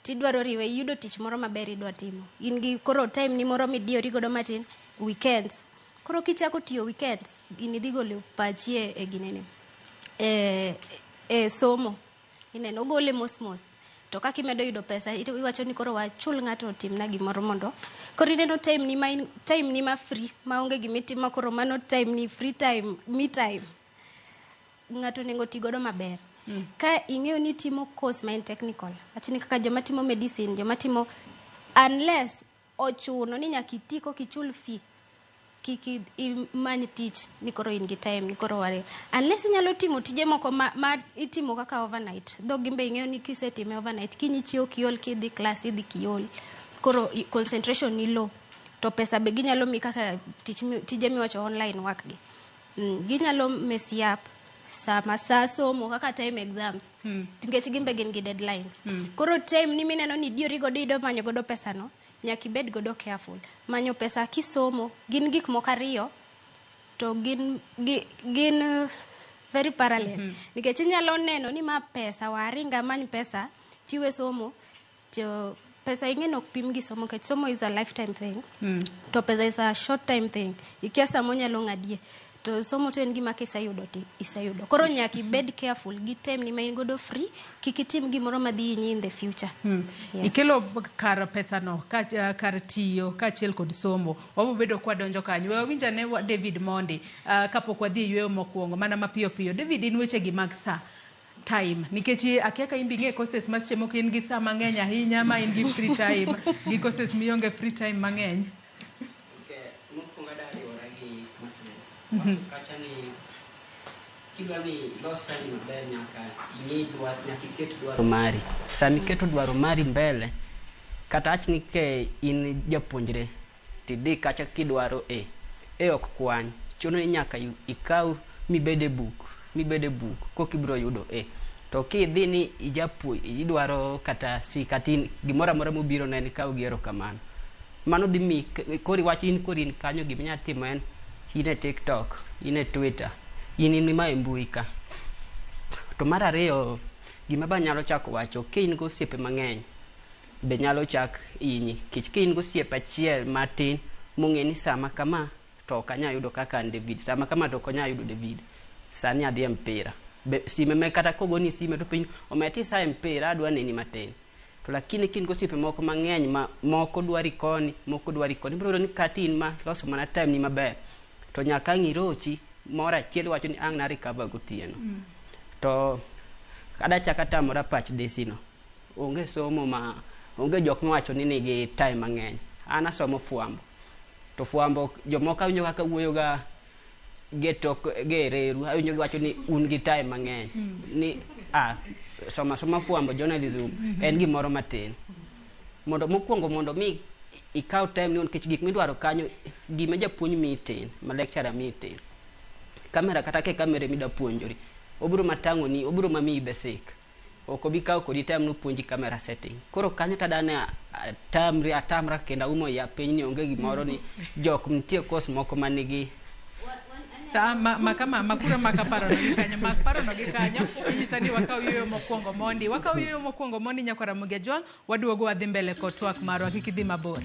Tidwaro riwe, iyudo tich moro maber idwa timo. In gi koro time ni moro midiyori godo matin, weekends. Koro kichako tiyo weekends, gini dhi golo pachi e ginene. E somo. Ineno, ogole mos mos. To kaka imedo yudo pesa, iwacho ni koro wachul ng'ato otimna gimoro mondo. Koro ineno time ni ma in, time ni ma free, maonge gimitimo, koro mano time ni free time, me time. Ng'ato onego ti godo maber. Ka ing'eyo ni itimo course ma en technical, wachni kaka joma timo medicine, joma timo, unless ochuno ni nyaka iti koka ichul fee, kik imany tich ni koro in gi time ni koro ware. Unless inyalo timo tije moko ma itimo kaka overnight. Dhog gimbe ing'eyo ni kisetime overnight, kiny ichiew kiol, kidhi class idhi kiol. Koro concentration ni low. To pesa be ginyalo mi kaka tije miwacho online work gi. Ginyalo mess up sama sa somo kaka time exams. Nikech gimbe gin gi deadlines. Koro time ni mineno ni idiyori godo idwa manyo godo pesa no, nyaka ibed godo careful. Manyo pesa kisomo gin gik moko ariyo to gin very parallel. Nikech inyalo neno ni ma pesa waringa many pesa tiwe somo to pesa ing'e ok pim gi somo nikech somo is a lifetime thing. To pesa is a short time thing. Ikia sama onyalo ng'adie. To somo to en gima kiseyudo to iseyudo. Koro nyaka ibed careful gi time ni ma in godo free, kik itim gimoro madhi hinyi in the future. Yes. Ikelo kar pesa no, kar tiyo kaachiel kod somo. Wabiro bedo kwadonjo kanyo. We wawinj ane David Mondi, kapok wadhi e yueyo mokwongo, mana mapiyo piyo. David, in weche gi mag sa, time. Nikech akia ka in be ing'e courses ma seche moko in gi sa mang'eny ahinya ma in gi free time, gi courses mionge free time mang'eny. Okay, mokwongo adwa riwora gi Marcel. Wacho kacha ni kidwa ni ilos sani maber nyaka ing'e dwar, nyaka iket dwaro mari. Sama iketo dwaro mari mbele, kata awach ni ke in japuonjre, tidhi kacha kidwaro A. A ok kwany. Chuno ni nyaka ikaw mibed e buk, mibed e buk, koka ibiro yudo A. To kidhi ni idwaro kata C, kata in gimoro amora mobiro ne en ikaw gi erokamano. Mano dhi miyi, koro iwach in koro in kanyo gima inyalo timo en in e TikTok, in e Twitter, in ma e mbui ka. To mar ariyo, gima be anyalo chako wacho, ka in gi osiepe mang'eny, be nyalo chak hinyi. Nikech ka in gi osiep achiel matin, mong'e ni sama kama, to ok anyal yudo kaka an David. Sama kama to ok anyal yudo David. Sani adhi e mpira. Be, sime me kata kogoni sime to penjo, ometi sa e mpira, adwa neni matin. To lakini ka in gi osiepe moko mang'eny ma moko dwari koni, moko dwari koni, ibiro yudo ni kata in ma loso mana time ni maber, to nyaka ang' irochi, moro achiel wacho ni ang' na recover gotieno. To kada chak atamora pach Desi no, onge somo ma, onge jok mawacho ni nigi time mang'eny. An asomo fwambo. To fwambo, jomoko awinjo kaka wuoyo ga ge tok, ge reru, awinjo giwacho ni un gi time mang'eny. Ni, soma soma fwambo, journalism, en gimoro matin. Mondo mokwongo mondo mi ikaw time ni nikech gik midwaro kanyo, gima japuonj miyi tin, ma lecturer miyi tin. Kamera kata ke kamera midwa puonjori, obiro matang'o ni, obiro mamiyi basic. Ok obi kawo kodi time nopuonji camera setting. Koro kanyo tadane atamri, atamra kendo aumo ya piny ni onge gimoro ni jok nitie course moko manigi Ta, ma, ma, kama, makura maka parono gi kanyo, mak parono gi kanyo, inyisa ni wakaw yueyo mokwongo mondi. Wakaw yueyo mokwongo mondi nyakwa Ramogi Ajwang', waduogo wadhi mbele kod twak marwa, kik idhi mabor.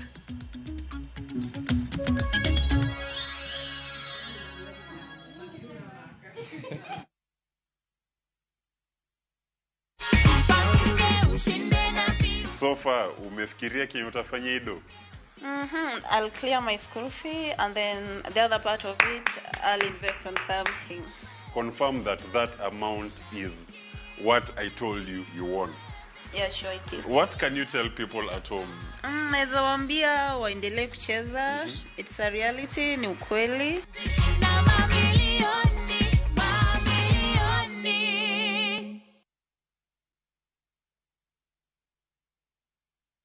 So far, umefikiria kenye utafanya ido? I'll clear my school fee and then the other part of it, I'll invest on something. Confirm that that amount is what I told you you won. Yeah, sure it is. What can you tell people at home? Naweza waambia waendelee kucheza. It's a reality, ni ukweli.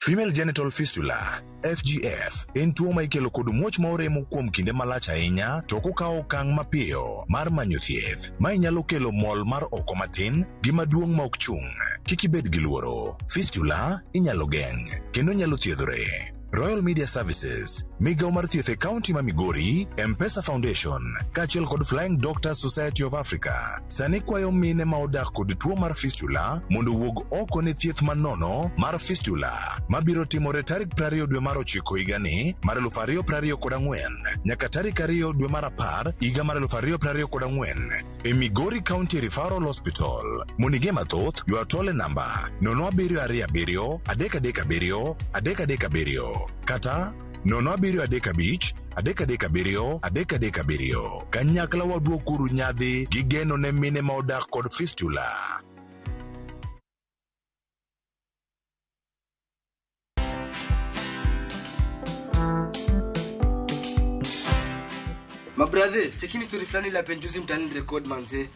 Female genital fistula, FGF, en tuo ma ikelo kod muoch ma oremo kuom kinde malach ahinya to ok okawo okang' mapiyo mar manyo thieth. Mae nyalo kelo mol mar oko matin gi maduong' ma ok chung'. Kik ibed gi luoro. Fistula inyalo geng' kendo nyalo thiedhore. Royal Media Services, migawo mar thieth e kaunti ma Migori, M-Pesa Foundation, kaachiel kod Flying Doctors Society of Africa, sani kwayo mine ma odak kod tuo mar fistula mondo owuog oko ne thieth manono mar fistula mabiro timore tarik 20 dwe mar ochiko higani mar 2024 nyaka tarik 2 dwe mar apar higa mar 2024 e Migori County Referral Hospital. Mondo ing'e mathoth, ywa tol e namba 0727 337 337 kata 0735 337 337. Kanyakla waduokuru nyadhi gi geno ne mine ma odak kod fistula. Mabrathe, chekini story fulani la penjuzi mtaani record manze.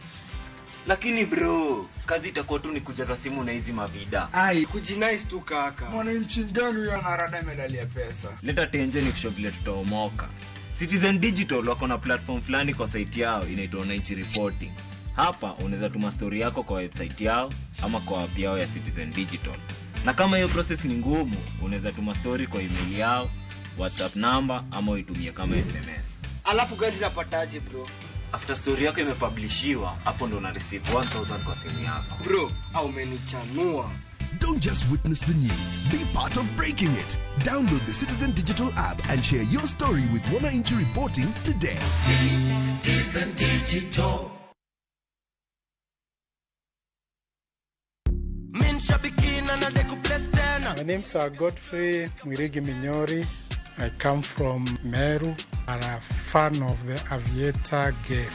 Lakini bro, kazi itakuwa tu ni kujaza simu na hizi mavida. Ai, kujinice tu kaka. Mwananchi gani huyo anarada medali ya pesa? Leta tenje ni kushow vile tutaomoka. Citizen Digital wako na platform fulani kwa site yao inaitwa Wananchi Reporting. Hapa unaweza tuma story yako kwa website yao ama kwa app yao ya Citizen Digital. Na kama hiyo process ni ngumu, unaweza tuma story kwa email yao, WhatsApp number ama uitumie kama SMS. Alafu gani napataje bro? After story yako imepublishiwa, hapo ndo una receive 1000 kwa simu yako. Bro, au umenichanua. Don't just witness the news, be part of breaking it. Download the Citizen Digital app and share your story with Wananchi Reporting today. Citizen Digital. My name's Godfrey Mwirigi Minyori. I come from Meru. I'm a fan of the Aviator game.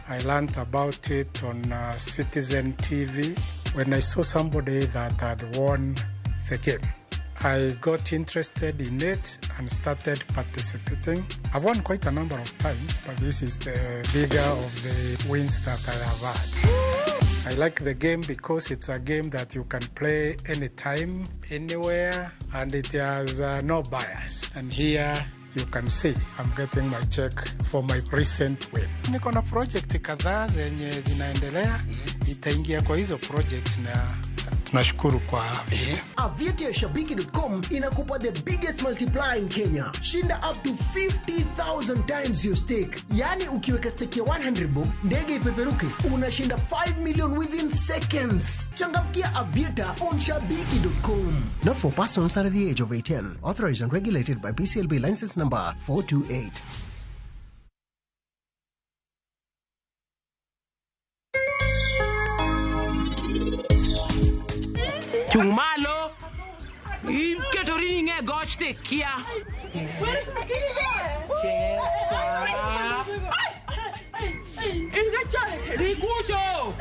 I learned about it on Citizen TV when I saw somebody that had won the game. I got interested in it and started participating. I've won quite a number of times, but this is the bigger of the wins that I have had. I like the game because it's a game that you can play anytime, anywhere, and it has no bias. And here you can see I'm getting my check for my recent win. Niko na project kadhaa zenye zinaendelea, itaingia kwa hizo project na tunashukuru kwa Aviator. Aviator ya Shabiki.com inakupa the biggest multiplier in Kenya. Shinda up to 50,000 times your stake. Yaani ukiweka stake ya 100 bob, ndege ipeperuke, unashinda 5 million within seconds. Changamkia Aviator on Shabiki.com. Not for persons under the age of 18. Authorized and regulated by BCLB license number 428. Chung malo iketori ni ng'e goch to ikia. Dhi kucho.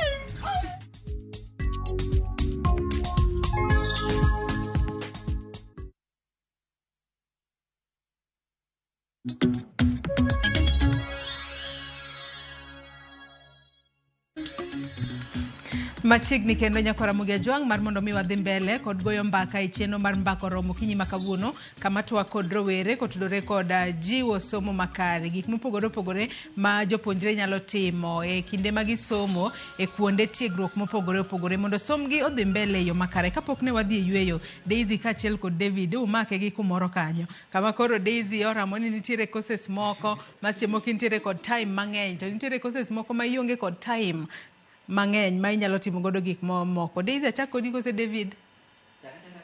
Machiegni kendo nyakora Ramogi Ajwang' mar mondo mi wadhi mbele kod goyo mbaka e chenro mar Mbaka Oromo okinyi ma kawuono, kama twak kod rowere kotudore kod jiwo somo makare, gik mopogore opogore ma jopuonjre nyalo timo e kinde ma gisomo e kuonde tiegruok mopogore opogore mondo somgi odhi mbele e yo makare. Kapok ne wadhi e yweyo, Daisy kaachiel kod David umake gi kumoro kanyo, kama koro Daisy oramo ni nitiere courses moko ma seche moko intiere kod time mang'eny, to nitiere courses moko ma ionge kod time mang'eny ma inyalo timo godo gik moko. Daisy, achak kodi kose David?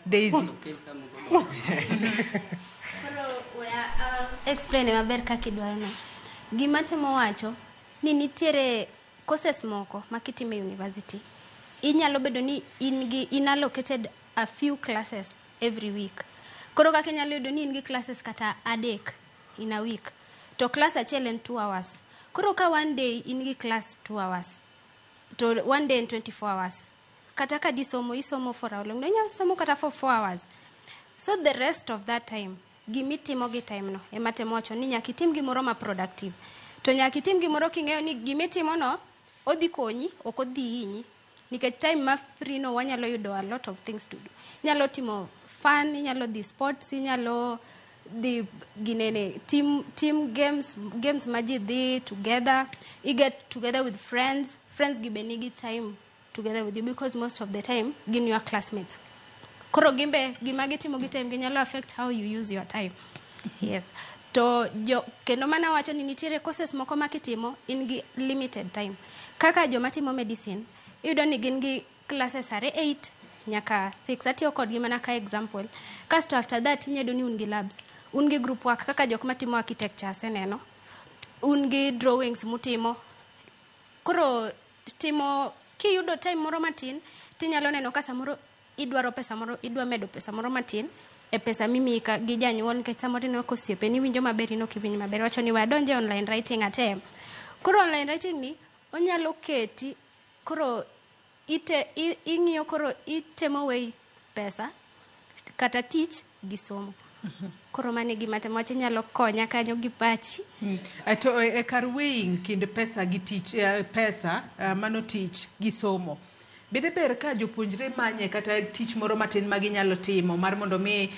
Daisy. Koro weya explain maber kaka idwaro no. Gima temo wacho ni nitiere courses moko ma kitimo e university, inyalo bedo ni in gi in allocated a few classes every week. Koro kaka inyalo yudo ni in gi classes kata adek in a week, to class achiel en 2 hours. Koro ka one day in gi class 2 hours, to one day in 24 hours, kata ka disomo, isomo for how long? No, inyalo somo kata for 4 hours. So the rest of that time, gimitimo gi time no, ema temo wacho ni nyaka itim gimoro ma productive. To nyaka itim gimoro king'eyo ni gimitimo no, odhi konyi, ok odhi hinyi. Nikech time ma free no wanyalo yudo a lot of things to do. Inyalo timo fun, inyalo dhi sports, inyalo dhi ginene, team games, games ma ji dhi together, you get together with friends, friends gi be nigi time together with you because most of the time gin your classmates. Koro gimbe gima gitimo gi time gi nyalo affect how you use your time. Yes. To jo, kendo mana wacho ni nitiere courses moko ma kitimo in gi limited time. Kaka joma timo medicine, iyudo ni gin gi classes are 8 nyaka 6. Atiyo kodgi mana ka example. Kasto after that inya yudo ni un gi labs, un gi group work kaka jok matimo architecture aseneno. Un gi drawings mutimo. Koro timo kiyudo time moro matin tinyalo neno ka samoro idwaro pesa moro idwa medo pesa moro matin e pesa mimiyi ka gi janyuol nikech samoro ineno ka osiepeni winjo maber in ok iwinj maber wacho ni we adonje online writing atem. Koro online writing ni onyalo keti koro ite, ing'iyo koro itemo weigh pesa kata tich gi somo. Koro mano e gima temo wacho inyalo konya kanyo gi pachi. To e kar weighing kind pesa gi tich, pesa mano tich gi somo. Bende ber ka jopuonjre manye kata tich moro matin ma ginyalo timo mar mondo mi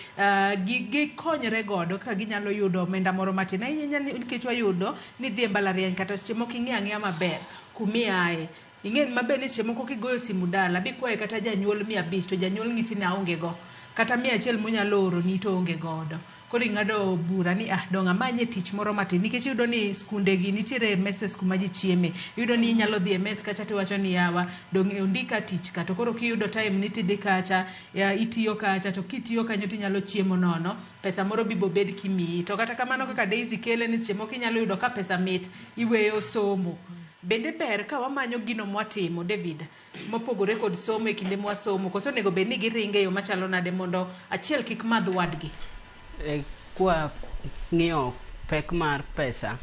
gikonyre godo ka ginyalo yudo omenda moro matin. Ahinya nikech wayudo ni dhi e mbalariany kata seche moko ing'eyo ang'eya maber kumiaye. Ing'e maber ni seche moko kigoyo simu dala bikwaye kata janyuol 500 to janyuol ng'isi ni aonge go. Kata 100 monyalo oroni to onge godo. Koro ing'ado bura ni ah dong' amanye tich moro matin nikech iyudo ni skunde gi nitiere messes kuma ji chieme. Iyudo ni inyalo dhi e mess kacha tiwacho ni yawa dong' ondika tich ka to koro kiyudo time ni tidhi kacha ya, itiyo kacha to kitiyo kanyo tinyalo chiemo nono pesa moro bibo bed kimiyi. To kata kamano kaka Daisy kele ni seche moko inyalo yudo ka pesa mit iweyo somo. Bende ber ka wamanyo gino mwatimo David mopogore kod somo e kinde mwasomo koso onego bed ni giringe e yo machalo nade mondo achiel kik madh wadgi? Kwa ng'iyo pek mar pesa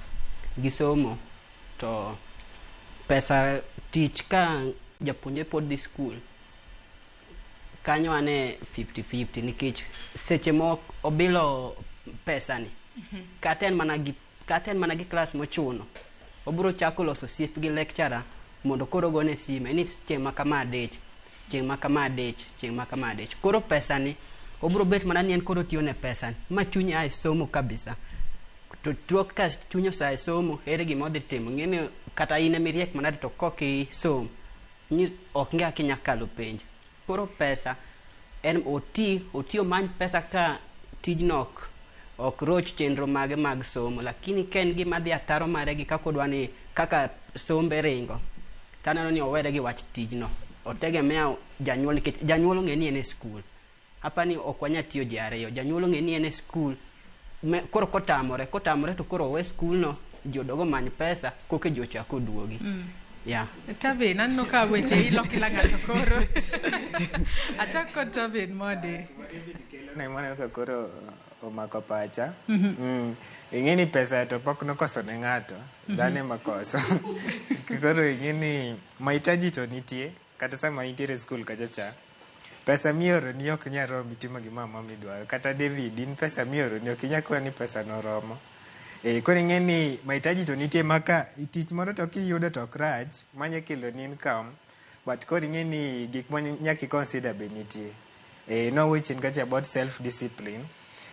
gi somo to pesa tich ka japuonjre pod dhi skul kanyo ane 50-50 nikech seche moko obilo pesa ni kata en mana gi kata en mana gi klas mochuno obiro chako loso osiep gi lecturer mondo koro ogone sime ni chieng' ma kama adich chieng' ma kama adich chieng' ma kama adich koro pesa ni obiro bet mana ni en koro otiyo ne pesa ni ma chunye ae somo kabisa to tok ka chunye osae somo ere gima odhi timo ng'eni kata in emiriek manade to kok isom ni ok ng'e kaka inya kalo penj koro pesa en oti oti omany pesa ka tijno ok roch chenro mage mag somo lakini ka en gima dhi ataro mare gi kaka odwa ni kaka sombe ringo taneno ni owere gi wach tijno otegemea janyuol nikech janyuol ong'e ni en e skul apani ok wanya tiyo ji ariyo janyuol ong'e ni en e skul koro kotamore to koro owe skul no ji odog omany pesa koka ji ochak oduogi. Yeah. Tavin, aneno ka weche ilo kila ng'ato koro. Achak kod Tavin mondi. Ne mano ka koro omako pacha. Ing'e ni pesa to pok nokoso ne ng'ato, dhano ema koso. Koro ing'e ni mahitaji to nitie, kata sama intiere e skul kacha cha, pesa mioroni ok nyal romi timo gimoro amora midwaro. Kata David, in pesa mioroni ok inyal kwayo ni pesa no oromo. Koro ing'e ni mahitaji to nitie ma ka tich moro to kiyudo to ok rach, manya keloni income, but koro ing'e ni gik ma nyaka i consider be nitie. Nowuoyo chien kacha about self discipline.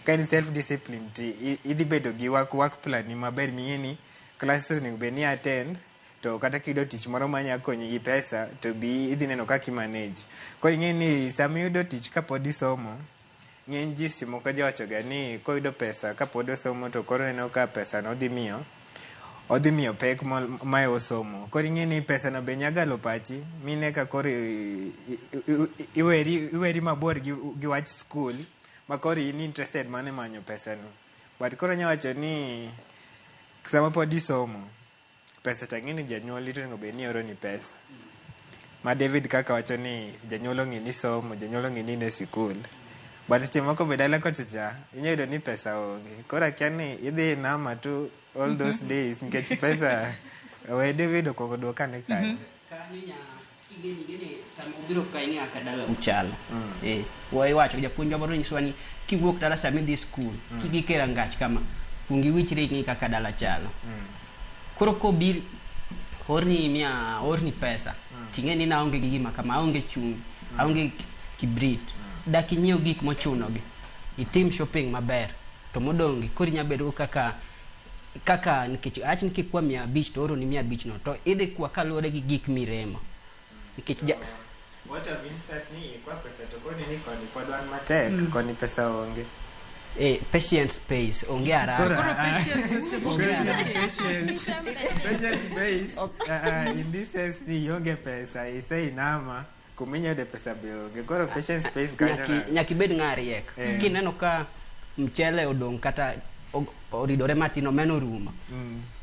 Ka in self discipline to idhi bedo gi work plan ni maber ming'e ni classes onego bed ni attend to kata kiyudo tich moro manya konyi gi pesa to bi idhi neno kaka i manage. Koro ing'e ni sama iyudo tich kapod isomo, ng'eny ji seche moko jawacho ga ni koyudo pesa kapod osomo to koro oneno ka pesa no odhi miyo pek ma osomo. Koro ing'e ni pesa no be nya galo pachi mine ka koro iweri mabor gi wach skul ma koro in interested mana e manyo pesa ni. But koro anya wacho ni sama pod isomo, pesa to ang'e ni janyuol to onego bed ni oroni pesa. Ma David kaka wacho ni janyuol ong'e ni somo, janyuol ong'e ni in e sikul. But seche moko be dala kocha cha, inya yudo ni pesa onge. Koro akia ni idhi nama tu all those days nikech pesa we David okuongo duok ane kanyo. Kanyo nya ing'eni sama ubiro ka ing'e kaka dala uchalo. Iwacho japuonjwa moro nyisowa ni kiwuok dala sama idhi skul, kigik e rangach kama, kuong iwichri ing'i kaka dala chalo. Koro kobir orni mia orni pesa, ting'e ni naonge gi gima kama, aonge chumbi, aonge kibrit. Dak inyiew gik mochuno gi, itim shopping maber, to modong' gi koro inya bedo go kaka nikech awach ni kikwa 500 to oroni 500 no, to idhi kwa kaluwore gi gik miremo. Nikech What of instance ni ikwa pesa to koni ni koni pod wan matek, koni pesa onge. Patience pays, onge haraka. Koro, koro patience, patience pays, in this sense ni ionge pesa, iseinama kuminyude pesa be onge. Koro patience pays kanyo nade? Nyaka ibed ng'a riek. Kineno ka mchele odong' kata oridore matin, omena orumo,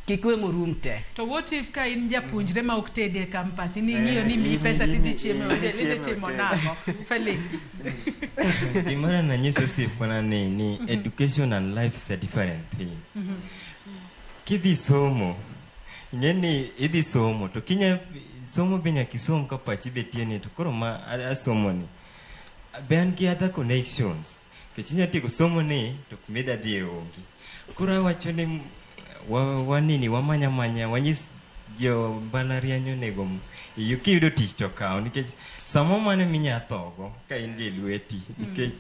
kik we morum te. To what if ka in japuonjre ma ok tedi e campus, in ing'iyo ni miyi pesa tidhi chiemo e hotel, idhi idhi chiemo e timo hotel. nang'o? Felix. Gimoro nanyiso osiepana ni education and life is a different thing. Kidhi somo, ing'e ni idhi somo to kinya somo be nyaka isom ka pachi be tiyo ni to koro ma asomo ni be an gi other connections nikech inya tieko somo ni to kumida dhiye onge. Koro awacho ni wanini wamanya manya wanyis jo mbalariany onego kiyudo tich to kaw nikech samo mano minya thogo ka in gi e lweti nikech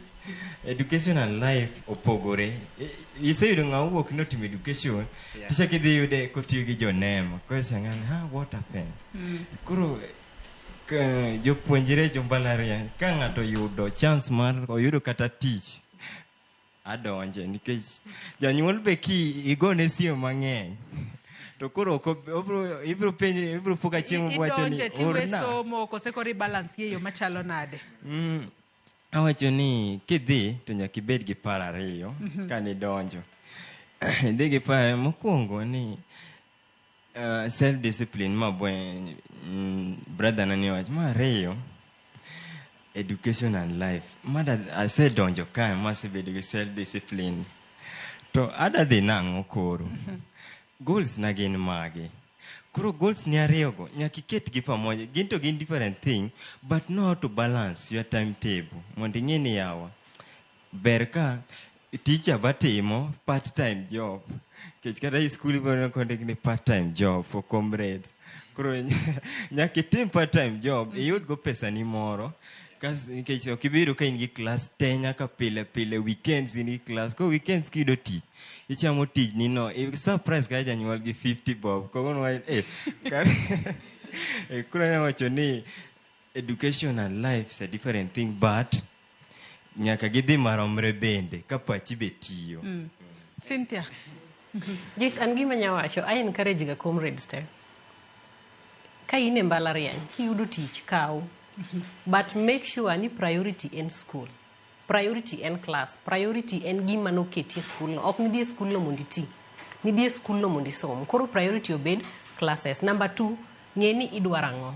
education and life opogore. Iseyudo ng'ama owuok notimo education tichako idhi yude kotiyo gi jonema koro isang'ani ha what happened. Koro jopuonjre jo mbalariany ka ng'ato oyudo chance mar oyudo kata tich adonje nikech janyuol be ki igone simu mang'eny to koro ok ibiro penje ibiro po ka chieng' wacho ni Idonje tiwe orna. somo kose koro ibalance gi e yo machalo nade? Awacho ni kidhi to nyaka ibed gi paro ariyo kanidonjo. Idhi gi paro mokwongo ni self discipline ma bwe brother na ni wacho. Mar ariyo education and life. Mada asedonjo kae masebedo gi self discipline to ada dhi nang'o koro? Goals na gin mage? Koro goals ni ariyogo nyaka iketgi pamoja. Gin to gin different thing but know how to balance your timetable mondo ing'e ni yawa ber ka teacher batimo part time job nikech kata e skul ibiro kondik ni part time job for comrades. Koro nyaka itim part time job iyud go pesa ni moro nikech ok ibi yudo ka in gi class te nyaka pile pile weekends in gi class. Koro weekends kiyudo tich ichamo tijni no i surprise kata janyuol gi 50 bob kawuono koro anyalo wacho ni education and life is a different thing but nyaka gidhi maromre bende ka pachi be tiyo. Cynthia. Joyce, an gima anya wacho, I encourage ga comrades te. Ka in e mbalariany, kiyudo tich, kaw. But make sure ni priority en school. Priority en class. Priority en gima noketi e school no. Ok nidhi e school no mondo iti. Nidhi e school no mondo isom. Koro priority obed classes. Number 2, ng'e ni idwaro ang'o.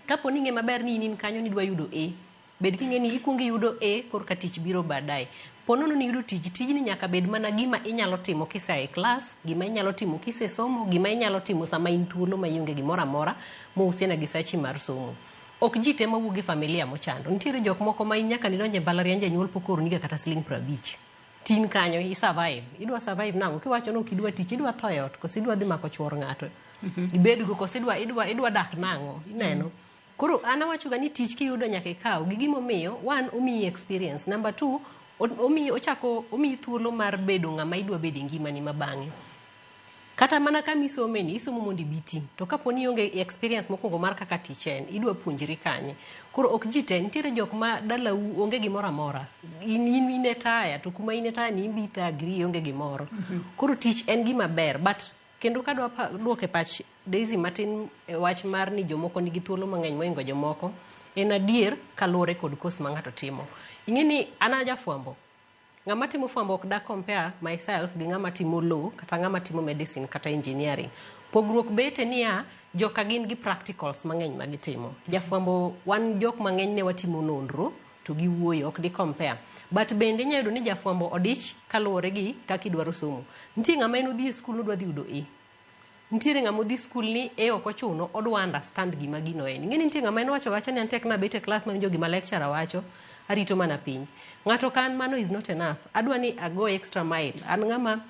Kapo ni ing'e maber ni in kanyo nidwa yudo A, bed king'e ni ikuongo iyudo A korka tich biro baadaye. Po nono ni iyudo tich, tijni nyaka bed mana gima inyalo timo kisea e class, gima inyalo timo kisesomo, gima inyalo timo sama in thuolo ma ionge gimoro amora mohusiana gi sachi mar somo. Ok ji te mawuok e familia mochando. Nitiere jok moko ma in nyaka nidonj e mbalariany janyuol pok ooroniga kata siling 50. Tin kanyo i survive. Idwa survive nang'o? Kiwacho ni ok idwa tich, idwa tho e ot, koso idwa dhi mako chuor ng'ato. Ibedgo koso idwa dak nang'o? Ineno? Koro an awacho ga ni tich kiyudo nyaka ikaw gi gimomiyo one omiyi experience, number 2 omiyi ochako omiyi thuolo mar bedo ng'ama idwa bedo e ngimani ma bang'e. Kata mana kama isome ni, isomo mondo ibi iti. To kapo ni ionge experience mokwongo mar kaka tich en, idwa puonjri kanye. Koro ok ji te, nitiere jok ma dalau onge gimoro amora. In e taya, to kuma in e taya ni in be ithagri ionge gimoro. Koro tich en gima ber, but kendo kadwa duoko e pach Daisy matin e wach mar ni jomoko nigi thuolo mang'eny mohingo jomoko, en adier kaluwore kod course ma ng'ato timo. Ing'e ni an a jafwambo. Ng'ama timo fwambo ok da compare myself gi ng'ama timo law kata ng'ama timo medicine kata engineering. Pogruok bete niya, joka gin gi practicals mang'eny ma gitimo. Jafwambo wan jok mang'eny ne watimo nonro to gi wuoyo ok di compare. But bende inyalo yudo ni jafwambo odich kaluwore gi kaka idwaro somo. Nitie ng'ama en odhi e skul odwa dhi yudo A. Nitiere ng'ama odhi skul ni A ok ochuno odwa understand gima gino en. Ing'e ni nitie ng'ama en owacho awacha ni an tek nabet e class mawinjo gima lecturer wacho, arito mana penj. Ng'ato ka an mano is not enough. Adwa ni ago extra mile. An ng'ama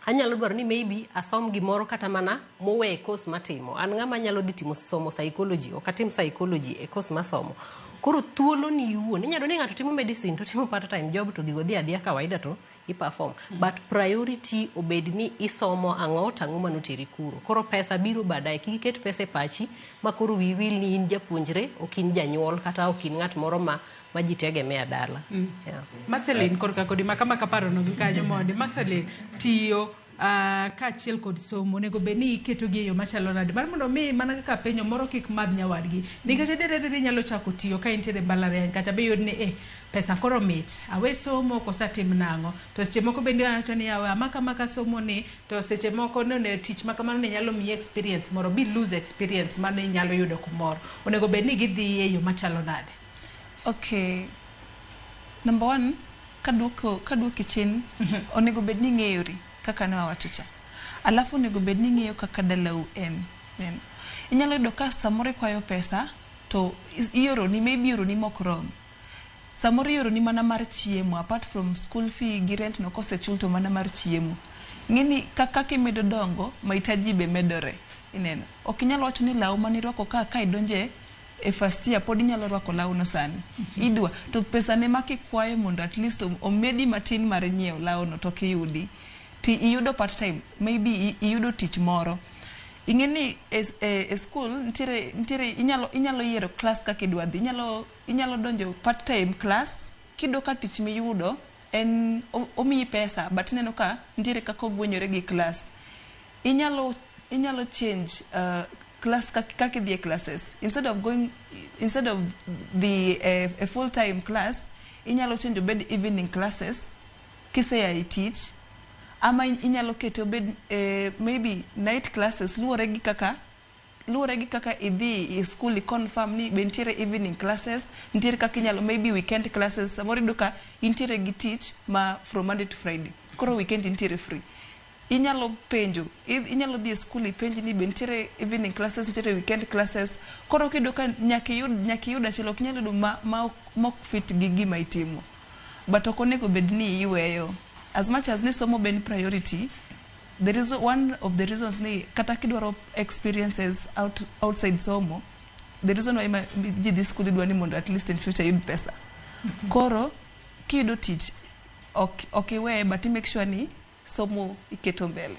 anyalo dwaro ni maybe asom gimoro kata mana mowe e course matimo. An ng'ama nyalo dhi timo somo psychology, ok atim psychology e course masomo. Koro thuolo ni iwuon. Inyalo yudo ni ng'ato timo medicine to timo part time job to gigo dhi adhiya kawaida to I perform. But priority obed ni isomo ang'o to ang'o manoteri kuro. Koro pesa biro baadaye. Kik iket pesa e pachi ma koro wiyi wil ni in japuonjre, ok in janyuol kata ok in ng'at moro ma ji tegemea dala. Yeah. Marceline, korka kodi maka maka parono gi kanyo mondi. Marceline, tiyo kaachiel kod somo onego bed ni iketogi e yo machalo nade mar mondo mi mana kaka penjo moro kik madh nyawadgi, nikech adier adier inyalo chako tiyo ka intiere e mbalariany kata be yud ni pesa koro mit awe somo koso atim nang'o, to seche moko bende wacho ni yawa amaka amaka somo ni to seche moko ne tich ma kamano ne nyalo miyi experience moro bi lose experience mane inyalo yudo kumoro. Onego bed ni gidhi e yo machalo nade? Okay. Number one, kaduoki chien, onego bed ni ing'eyori kaka ne wawacho cha. Alafu onego bed ni ing'eyo kaka dalau en. Neno. Inyalo yudo ka samoro ikwayo pesa to ioroni, maybe ioroni mok rom. Samoro ioroni mana mar chiemo, apart from school fee gi rent no kosechul to mana mar chiemo. Ng'eni kaka kimedo dongo, mahitaji be medore. Ineno. Ok inyal wacho ni law manirwako ka idonje e first year pod inyalo rwako lawno sani. Idwa to pesa ne ma kikwayo mondo at least omedi matin mar nyiewo lawno to ok iyudi. Ti iyudo part time, maybe iyudo tich moro. Ing'e ni e school nitiere inyalo yiero class kaka idwa dhi. Inyalo donjo part time class kiyudo ka tich miyudo en omiyi pesa but ineno ka nitiere kaka ogwenyore gi class. Inyalo change class kaka idhi e classes. Instead of the a full time class, inyalo change obed evening classes kisea e tich, ama inyalo kete obed maybe night classes, luwore gi kaka idhi e school i confirm ni be nitiere evening classes, nitiere kaka inyalo maybe weekend classes. Samoro iyudo ka intiere gi tich ma from Monday to Friday, koro weekend intiere free. Inyalo penjo, inyalo dhi e school ipenj ni be nitiere evening classes, nitiere weekend classes. Koro kiyudo ka nyaka iyud achiel, ok inyal yudo ma ok fit gi gima itimo, but ok onego bed ni iweyo. As much as ni somo be en priority, there is one of the reasons ni kata kidwaro experiences outside somo, the reason why ji dhi school idwa ni mondo at least in future iyud pesa. Koro kiyudo tich ok iweye, but i make sure ni somo iketo mbele.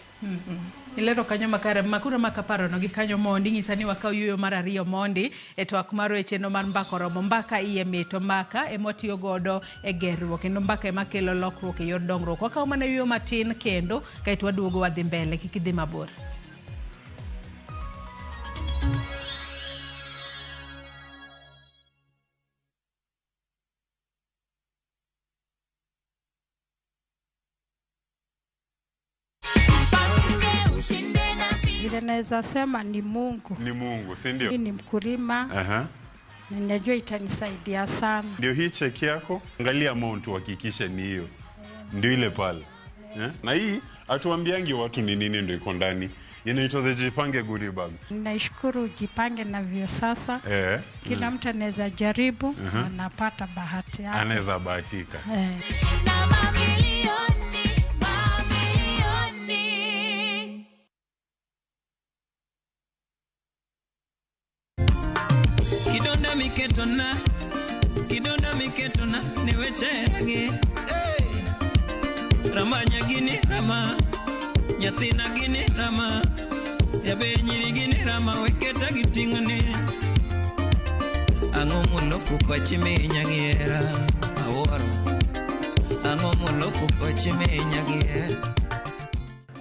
Ilero kanyo makare makuro maka parono gi kanyo mondi nyisa ni wakaw yueyo mar ariyo mondi e twak mar weche no mar mbaka oromo. Mbaka iye mit to mbaka ema watiyo godo e gerruok kendo mbaka ema kelo lokruok e yor dongruok. Wakaw mana yueyo matin kendo kaeto waduogo wadhi mbele. Kik idhi mabor. Vile naweza sema ni Mungu. Ni Mungu, si ndio? Mimi ni mkulima na ninajua itanisaidia sana. Ndio hii cheki yako, angalia amount uhakikishe ni hiyo. Ndio ile pale. Eh? Na hii hatuambiangi watu ni nini ndio iko ndani. Inaitwa the Jipange goodie bag. Naishukuru Jipange na Viusasa. Kila mtu anaweza jaribu, anapata bahati yake. Anaweza bahatika. Eh. Mamilioni, mamilioni. Kidonda miketona, kidonda miketona ni wecheragi, hey! Rama nyagini rama, nyathina gini rama, jabe nyiri gini rama, weketa gi ting'ni. Ang'o moloko pachi minya gi hera, awuoro. Ang'o moloko pachi minya gi hera.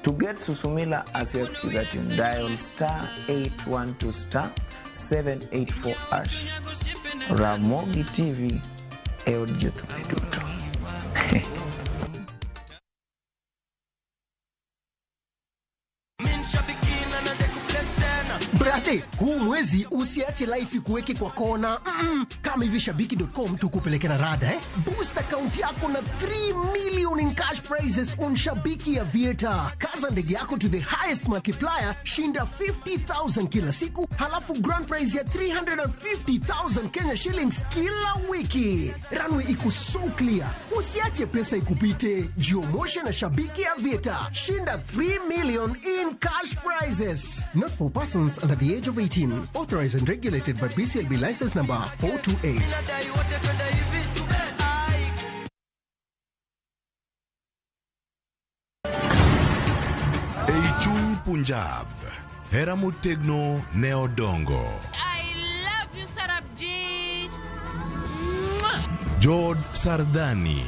To get Susumila as your Skiza tune, dial *812*784#. Ramogi TV e od jothumbe duto. Brate, huu mwezi usiache life ikuweke kwa kona. Kama hivi shabiki.com tukupeleke na rada, eh? Boost account yako na 3 million in cash prizes on Shabiki Aviator. Kaza ndege yako to the highest multiplier, shinda 50,000 kila siku, halafu grand prize ya 350,000 Kenya shillings kila wiki. Runway iko so clear. Usiache pesa ikupite. Jiomoshe na Shabiki Aviator. Shinda 3 million in cash prizes. Not for persons under the age of 18. Authorized and regulated by BCLB license number 428. Nadai wote twende hivi. Ai. Punjab, hera motegno ne odongo. I love you, Sarabjit. Jood Sardani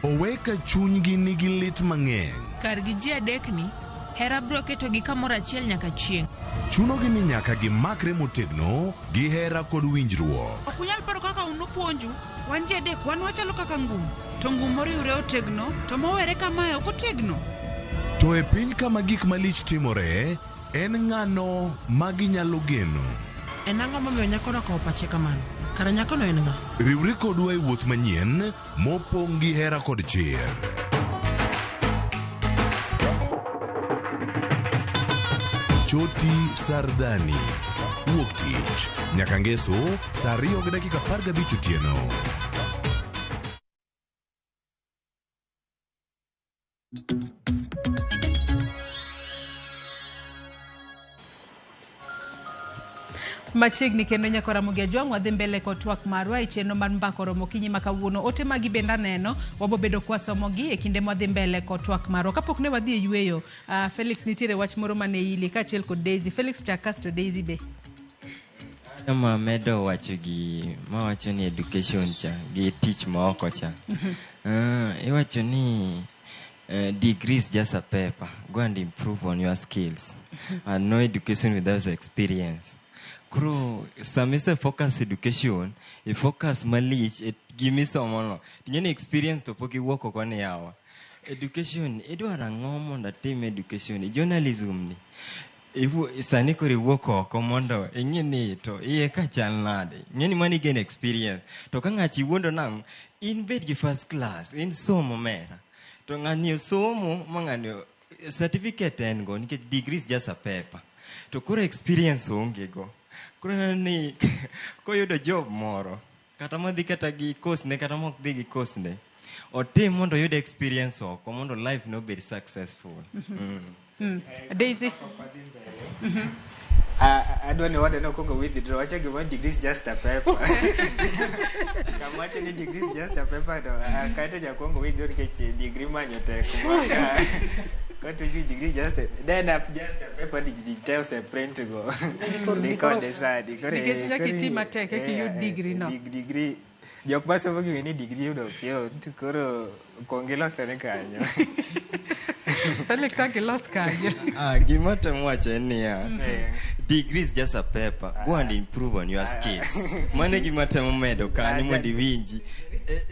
owe ka chunygi nigi lit mang'eny. Kargi ji adekni, hera biro ketogi kamoro achiel nyaka chieng'. Chunogi ni nyaka gimakre motegno gi hera kod winjruok. Ok unyal paro kaka un upuonju. Wan ji adek, wan wachalo kaka ngum. To ngum moriwre otegno, to mowere kamae ok otegno. To e piny kama gik malich timore, en ng'ano ma ginyalo geno? En ang'o momiyo nyakono okawo pache kamano? Kara nyakono en ng'a? Riwri kodwa e wuoth manyien mopong' gi hera kod chir. Choti Sardani. Wuok tich nyaka ngeso saa 2:15 otieno. Machiegni kendo nyaka Ramogi Ajwang' wadhi mbele kod twak marwa e chenro mar mbaka oromo okinyi ma kawuono. Ote magi bende aneno wabobedo kwasomogi e kinde mwadhi mbele kod twak marwa. Kapok ne wadhi e yweyo, Felix nitiere wach moro mane ili kaachiel kod Daisy. Felix chak kasto Daisy be. Kama medo wacho gi mawacho ni education cha gi tich ma oko cha. Iwacho ni degree is just a paper. Go and improve on your skills. And no education without experience. Koro sama ise focus education, i focus malich e gimisomono. Ting'e ni experience to pok iwuok oko ni yawa. Education, idwaro ang'o mondo atim education? Journalism ni. Sani koro iwuok oko mondo ing'i ni to iye ka chal nade. Ing'e ni mano igain experience. To ka ng'achi wuondo nang'o, in bed gi first class, in somo mera. To ng'ani osomo ma ng'ani certificate en go nikech degree is just a paper. To koro experience onge go. Koro ineno ni koyudo job moro, kata madhi kata gi course ne kata mok dhi gi course ne, otim mondo oyud experience oko mondo life ne obed successful. Daisy. Adwa ni wade nokwongo withdraw. Wacho gima degree is just a paper. Kama wacho ni degree is just a paper to kaeto jakwongo withdraw nikech degree manyo tek. Kato ji degree just a, then up just a paper di ji te ose print go. Ni kode sadi. Koro Nikech nyaka iti matek eka iyud degree no. Degree jok masomo ging'e ni degree yudo ok yot. Koro kuong ilosore kanyo. Felix ang ilos kanyo. Gima temo wacho en niya, degree is just a paper. Go and improve on your skills. Mano e gima temo medo kanyo mondo iwinji.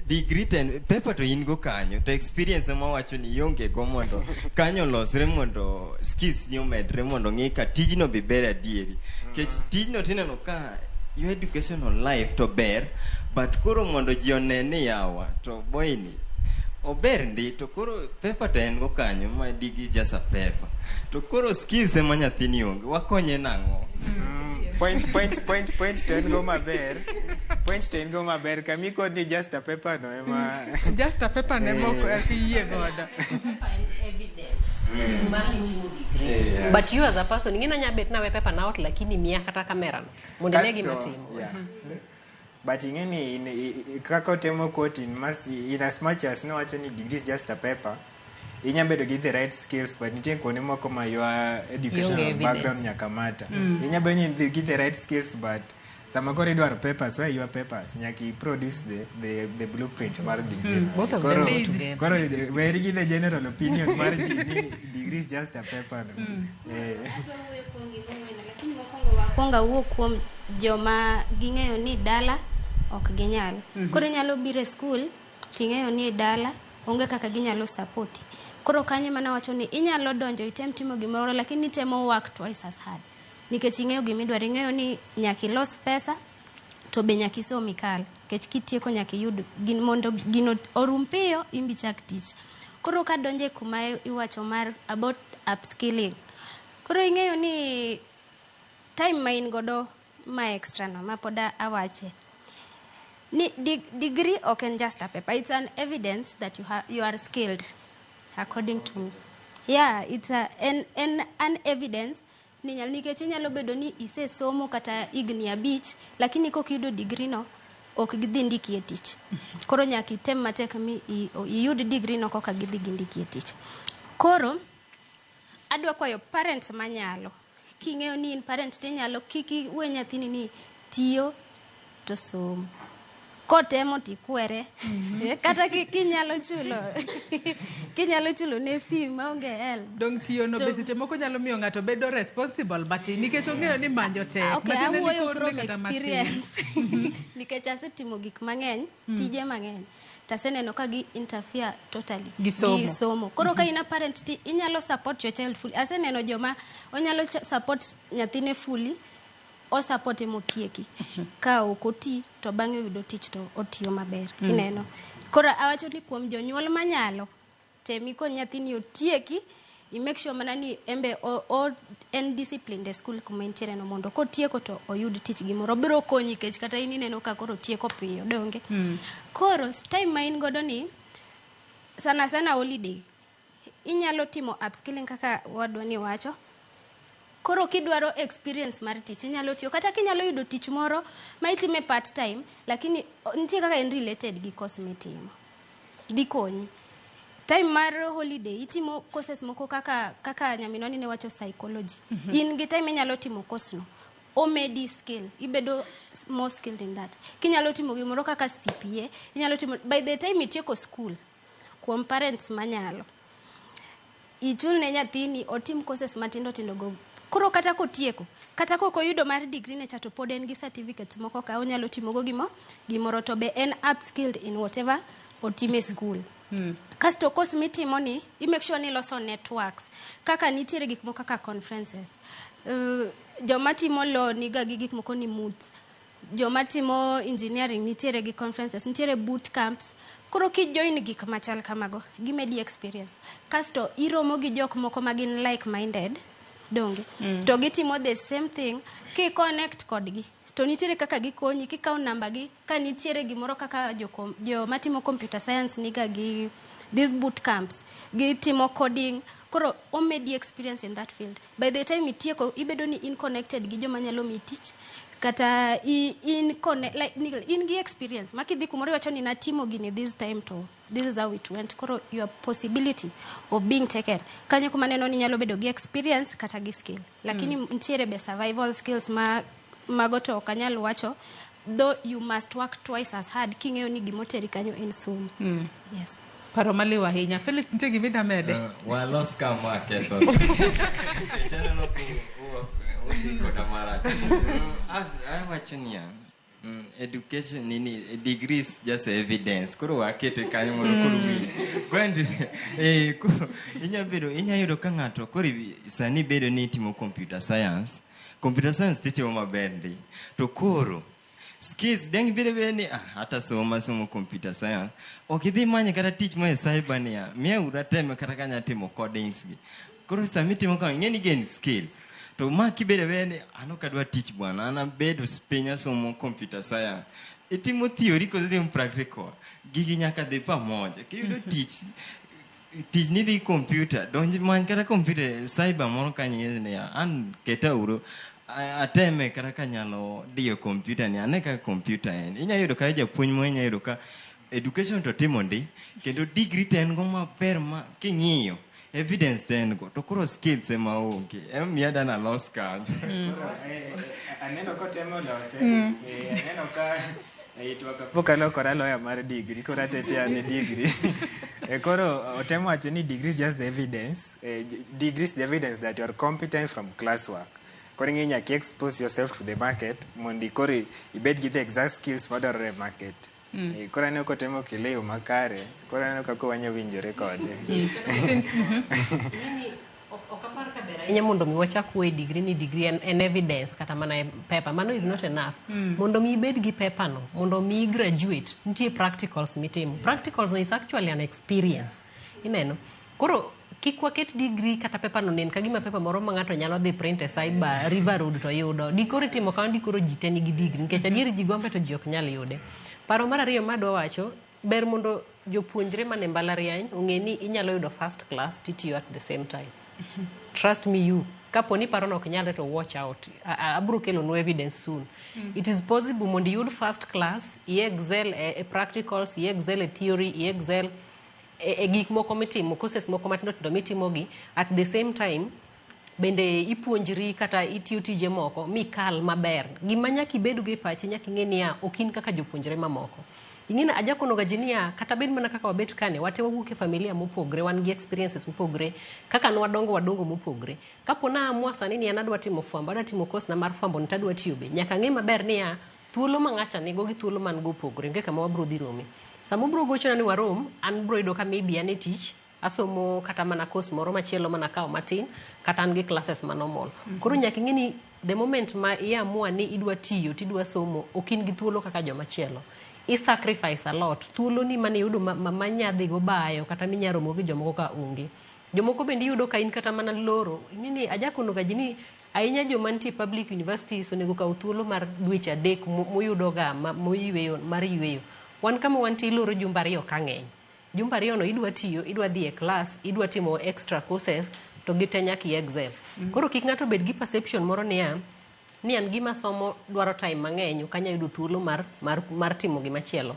Degree ten, paper to in go kanyo, to experience ema wacho ni ionge go mondo kanyo olosre mondo skills ni omedre mondo ng'i ka tijno be ber adieri. Nikech tijno tineno ka your educational life to ber, but koro mondo ji one ni yawa, to boy ni ober ndi, to koro paper to en go kanyo, ma degree just a paper. To koro skills ema nyathini onge, wakonye nang'o? Point to en go maber. Point to en go maber. Kami kod ni just a paper no ema. Just a paper no ema ok iyie godo. Evidence. Mar ni itimo degree. But you as a person, ing'e ni anya bet nawe paper na ot lakini miya kata kamera no. Mondo ine gima timo. But ing'e ni kaka otemo quote in must, in as much as no wacho ni degree is just a paper, inya bedo gi the right skills, but nitie kuonde moko ma your educational Ionge background evidence. nyaka mata. Inya bedo ni gi the right skills, but sama koro idwaro papers, where your papers? Nyaka i produce the blueprint mar degree. Both of them go together. Koro weri gi the general opinion mar ji ni degree is just a paper. Wakwongo awuo kuom joma ging'eyo ni dala ok ginyal. Koro inyalo biro e skul ting'eyo ni dala onge kaka ginyalo support. Koro kanyo ema nawacho ni inyalo donjo item timo gimoro lakini itemo work twice as hard. Nikech ing'eyo gimidwaro, ing'eyo ni nyaka ilos pesa to be nyaka isom ikal. Nikech kitieko nyaka iyud gin mondo gino orum piyo imbi chak tich. Koro kadonjo e kuma iwacho mar about upskilling. Koro ing'eyo ni time ma in godo ma extra no ma pod awache. Ni degree ok en just a paper, it's an evidence that you are skilled according to me. Yeah, it's an evidence ni nyal, nikech inyalo bedo ni isesomo kata higni 5 lakini kok iyudo degree no ok gidhi ndiki e tich. Koro nyaka item matek mi iyud degree no koka gidhi gindiki e tich. Koro Adwa kwayo parents manyalo. King'eyo ni in parent tinyalo kik iwe nyathini ni tiyo to somo. Kotemo tikwere. Kata kinyalo chulo kinyalo chulo ne fee maonge help. Dong tiyo no be seche moko nyalo miyo ng'ato bedo responsible matin nikech ong'eyo ni manyo tek. Okay, Matiende ni awuoyo korne from kata matin. experience. Nikech asetimo gik mang'eny, tije mang'eny. Taseneno ka gi interfere totally Gi somo. Gi somo. Koro ka in a parent ti inyalo support your child fully. Aseneno joma onyalo support nyathine fully, o support motieki. Ka ok oti to bang'e oyudo tich to otiyo maber. Ineno. Koro awacho ni kuom jonyuol manyalo, tem ikony nyathini otieki, i make sure mana ni embe o en disciplined e school kuma entiere no mondo kotieko to oyud tich gimoro. Biro konyi nikech kata in ineno ka koro otieko piyo, donge? Koro time ma in godo ni sana sana holiday inyalo timo upskilling kaka wadwa ni wacho. Koro kidwaro experience mar tich inyalo tiyo kata kinyalo yudo tich moro ma itime part time lakini nitie kaka en related gi course mitimo. Dhi konyi. Time mar holiday itimo courses moko kaka nyaminwa ni ne wacho psychology. In gi time inyalo timo course no. Omedi skill, ibedo more skilled in that. Kinyalo timo gimoro kaka CPA, inyalo timo by the time itieko school kuom parents manyalo ichul ne nyathini otim courses matindo tindo go. Koro kata kotieko, kata kok oyudo mar degree ne cha to pod en gi certificates moko ka onyalo timogo gimoro to be en upskilled in whatever otime school. Kasto course mitimo ni, i make sure ni iloso networks. Kaka nitiere gik moko kaka conferences. Joma timo law niga gi gik moko ni moots. Joma timo engineering nitiere gi conferences, nitiere boot camps. Koro ki join gik machal kamago, gimedi experience. Kasto iromo gi jok moko ma gin like minded, donge? To gitimo the same thing, ki connect kodgi. To nitiere kaka gikonyi, kikawo namba gi, ka nitiere gimoro kaka joma timo computer science niga gi these boot camps, gitimo coding, koro omedi experience in that field. By the time itieko, ibedo ni in connected gi joma nyalo miyi tich, kata in connect, like, in gi experience. Ma kidhi kumoro iwacho ni natimo gini this time to this is how it went. Koro your possibility of being taken. Kanyo kuma neno ni nyalo bedo gi experience kata gi skill. Lakini nitiere be survival skills ma mago to ok anyal wacho, though you must work twice as hard king'eyo ni gimoteri kanyo en somo. Yes. Paro maliw ahinya. Felix, nitie gima idamede? Walos kama ketho. Nikech aneno udhi koda marach. Awacho niya, education nini degrees just evidence. Koro wakete kanyo mondo koro winj. Kwendi koro inya bedo inya yudo ka ng'ato koro sani bedo ni itimo computer science. Computer science titimo maber ndi. To koro skills dang bedo bedo ni hata soma somo computer science. Ok idhi manyo kata tich ma e cyber niya. Miya ura teme kata kanya timo codings gi. Koro sami itimo kama ing'e ni gain skills. To ma kibedo bedo ni an ok adwa tich bwana, an abedo piny asomo computer science. Itimo theory koso itimo practical. Gigi nyaka dhi pamoja. Kiyudo tich tich ni dhi computer, donj many kata computer cyber moro kanyo ing'e niya, an keta uru ateme kata kanyalo diyo computer ni ane kaka computer en. Inya yudo ka japuonj moro inya yudo ka education to timo ndi kendo degree to en go maber ma king'iyo evidence to en go to koro skills ema onge ema dana los kanyo. Aneno kotemo lose. Aneno ka pok alokora lawyer mar degree koro atetea ne degree. Koro otemo wacho ni degree is just the evidence. Degree is the evidence that you are competent from classwork. Koro ing'e nyaka expose yourself to the market mondo koro ibed gi the exact skills madwarore e market. Koro aneno kotemo kele yo makare, koro aneno kaka wanya winjore kode. Ok apar ka ber ahinya mondo mi wachak wuoye degree ni degree en evidence kata mana e paper. Mano is not enough. Mondo mi ibed gi paper no, mondo mi graduate, nitie practicals mitimo. Practicals no is actually an experience. Ineno? Koro kik waket degree kata paper no nen ka gima paper moro ma ng'ato nyalo dhi print e cyber River Road to yudo. Dikoro itimo kamano dikoro ji te nigi degree nikech adier ji gombe to ji ok nyal yude. Paro mar ariyo madwa wacho, ber mondo jopuonjre mane mbalariany ong'e ni inyalo yudo first class titiyo at the same time. Trust me you. Kapo ni parono ok nyalre to watch out. Abro kelonu evidence soon. It is possible mondo iyud first class, i excel e practicals, i excel e theory, i excel. e gik moko mitimo, courses moko matindo tindo mitimogi at the same time bende ipuonjri kata itiyo tije moko mikal maber. Gima nyaka ibed go e pachi, nyaka ing'e niya, ok in kaka jopuonjre mamoko. Ing'e ni ajakonoga ji niya, kata bed mana kaka wabet kane, wate wawuok e familia mopogre, wan gi experiences mopogre, kaka nwadongo wadongo mopogre. Kapo na amua sani ni an adwa timo fwambo, adwa timo course na mar fwambo ni tadwa tiyo be, nyaka ang'e maber niya, thuolo ma ng'acha nigo gi thuolo man go opogre, onge kama wabro dhi rome. Sama obro gochona ni warom, an bro yudo ka maybe an e tich, asomo kata mana course moro machielo manakawo matin, kata an gi classes ma normal. Koro nyaka ing'e ni the moment ma iamua ni idwa tiyo tidwa somo, ok in gi thuolo kaka joma chielo. I sacrifice a lot. Thuolo ni mane iyudo ma nyadhi go bayo kata minya romo gi jomoko ka onge. Jomoko bende iyudo ka in kata mana loro. Ing'e ni ajakonoga ji ni ahinya joma nitie public universities onego kaw thuolo mar dweche 3 muyudoga moyweyo mar yweyo. Wan kama wantie iloro jumbe 2 ka ng'eny. Jumbe 2 no idwa tiyo, idwa dhi e class, idwa timo extra courses, to gite nyaka i excel. Koro kik ng'ato bed gi perception moro niya, ni an gima somo dwaro time mang'eny, ok anyal yudo thuolo mar timo gimachielo.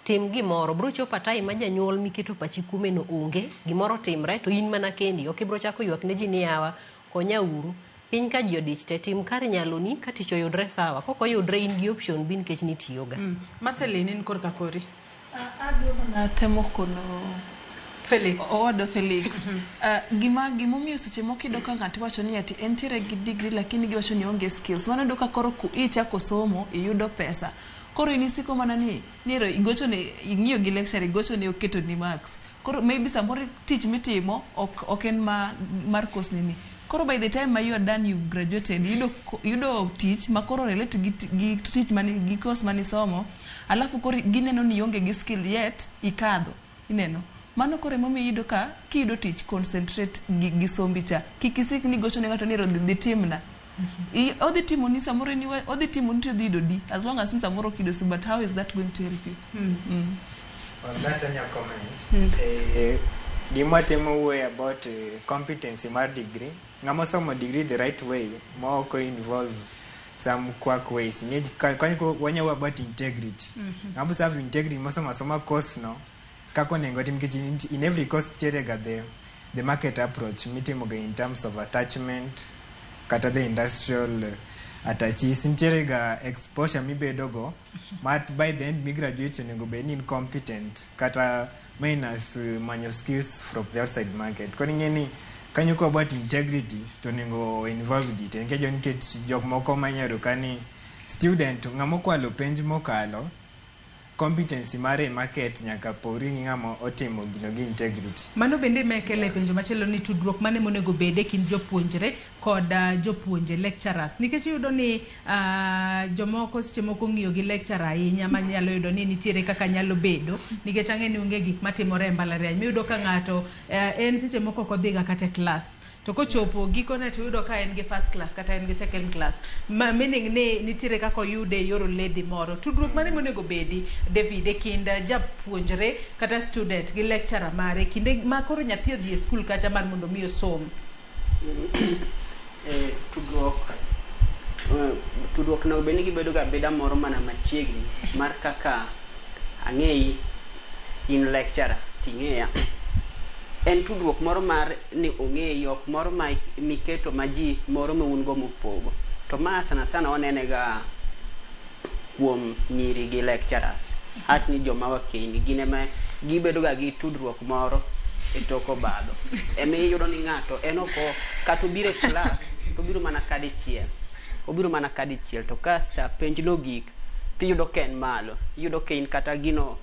Tim gimoro, bro chopo a time ma janyuol miketo pachi kuome no onge, gimoro timre to in mana kendi, ok ibro chako ywak ne ji ni yawa, konya uru. Piny ka ji odich te, tim kar nyaloni, ka tich oyudre sawa, kok oyudre in gi option B nikech nitiyoga. Marceline, in korka kori. Adwa mana temo kono Felix. Owadwa Felix. Gimomiyo seche moko iyudo ka ng'ato iwacho ni ati entiere gi degree lakini giwacho ni onge skills. Mano iyudo ka koro ichako somo iyudo pesa. Koro in isiko mana ni ero igochone ing'iyo gi lecturer igochone oketoni marks. Koro maybe samoro tich mitimo ok en mar course ni. Koro by the time ma you are done, you've graduated, iyudo tich ma koro relate gi tich mani gi course manisomo, alafu koro gineno ni ionge gi skill yet ikadho. Ineno. Mano koro emomiyo iyudo ka kiyudo tich concentrate gi sombi cha. Kik isik ni gochone ng'ato ni ero dhi timna. Odhi timoni samoro ni odhi timoni to idhi yudo D as long as ni samoro ok iyudo C, but how is that going to help you? On that anya comment. Gima temo wuoyo about competency mar degree. Ng'ama osomo degree the right way, ma ok involve some quack ways. Ing'e kanyo wanya wuoyo about integrity. Ng'ama oserve integrity mosomo asoma course no, kaka onego otim nikech in every course nitiere ga the market approach mitimo ga in terms of attachment kata the industrial attaches nitiere ga exposure mibedo go ma by the end mi graduate onego bed ni in competent kata minus manyo skills from the outside market. Koro ing'e ni kanyo ko about integrity to onego involve ji te nikech jok moko manya yudo ka ni student ng'ama okwalo penj mokalo competency mare e market nyaka pogri gi ng'ama otimo gino gi integrity. Mano bende mekele penjo machielo ni tudruok mane monego bed e kind jopuonjre kod jopuonje lecturers, nikech iyudo ni jomoko seche moko ng'iyo gi lecturer ahinya manyalo yudo ni nitiere kaka nyalo bedo nikech ang'e ni onge gik matimore e mbalariany miyudo ka ng'ato en seche moko ok odhiga kata e class to kochopo gikone to iyudo ka en gi first class kata en gi second class, ma meaning ni nitiere kaka oyude e yor oledhi moro. Tudruok mane monego bedi, David, e kind japuonjre kata student gi lecturer mare kinde ma koro nyathi odhi e skul kacha mar mondo mi osom? Tudruok onego bed ni gibedo ga abeda moro mana machiegni mar kaka ang'eyi in lecturer ting'eya. En tudruok moro mar ni ong'eyi, ok moro ma miketo ma ji moro ma un go mopogo. To ma sana sana wanene ga kuom nyiri gi lecturers. Hat ni joma wakeni gin ema gibedo ga gi tudruok moro e tok obadho. Ema iyudo ni ng'ato en oko kata obiro e class to obiro mana kadichiel. Obiro mana kadichiel to ka sa penj nogik tiyudo ka en malo. Iyudo ka in kata gino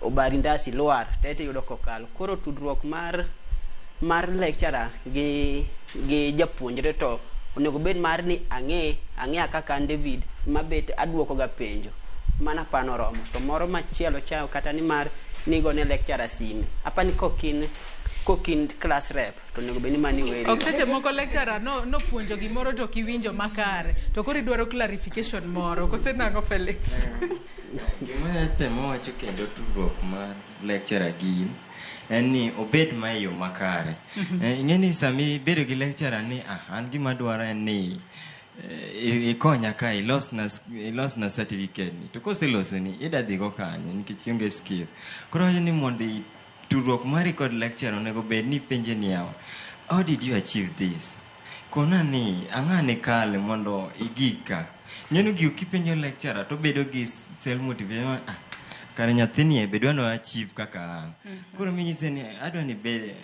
obari ndasi lwar to iyudo kokalo. Koro tudruok mar lecturer gi japuonjre to onego bed mar ni ang'eya kaka an David mabet aduoko ga penjo. Mano apani oromo. To moro machielo cha kata ni mar nigone lecturer sime. Apani kokin class rep to onego bed ni mano iweri. Ok seche moko lecturer no nopuonjo gimoro to ok iwinjo makare to koro idwaro clarification moro kose nang'o, Felix? Gima atemo wacho kendo tudruok mar lecturer gi in en ni obed ma e yo makare. Ing'e ni sami ibedo gi lecturer ni an gima adwaro en ni ikonya ka ilosna certificate ni to koselosoni ida dhigo kanye nikech ionge skill. Koro wacho ni mondo Tudruok mari kod lecturer onego bed ni penje ni yawa, how did you achieve this? Kona ni ang'a ne kale mondo igik ka. Ng'eno gigo kipenjo lecturer to bedo gi self motivation, ah, kare nyathini e be dwa no achieve kaka an. Koro minyise ni adwa ni ibed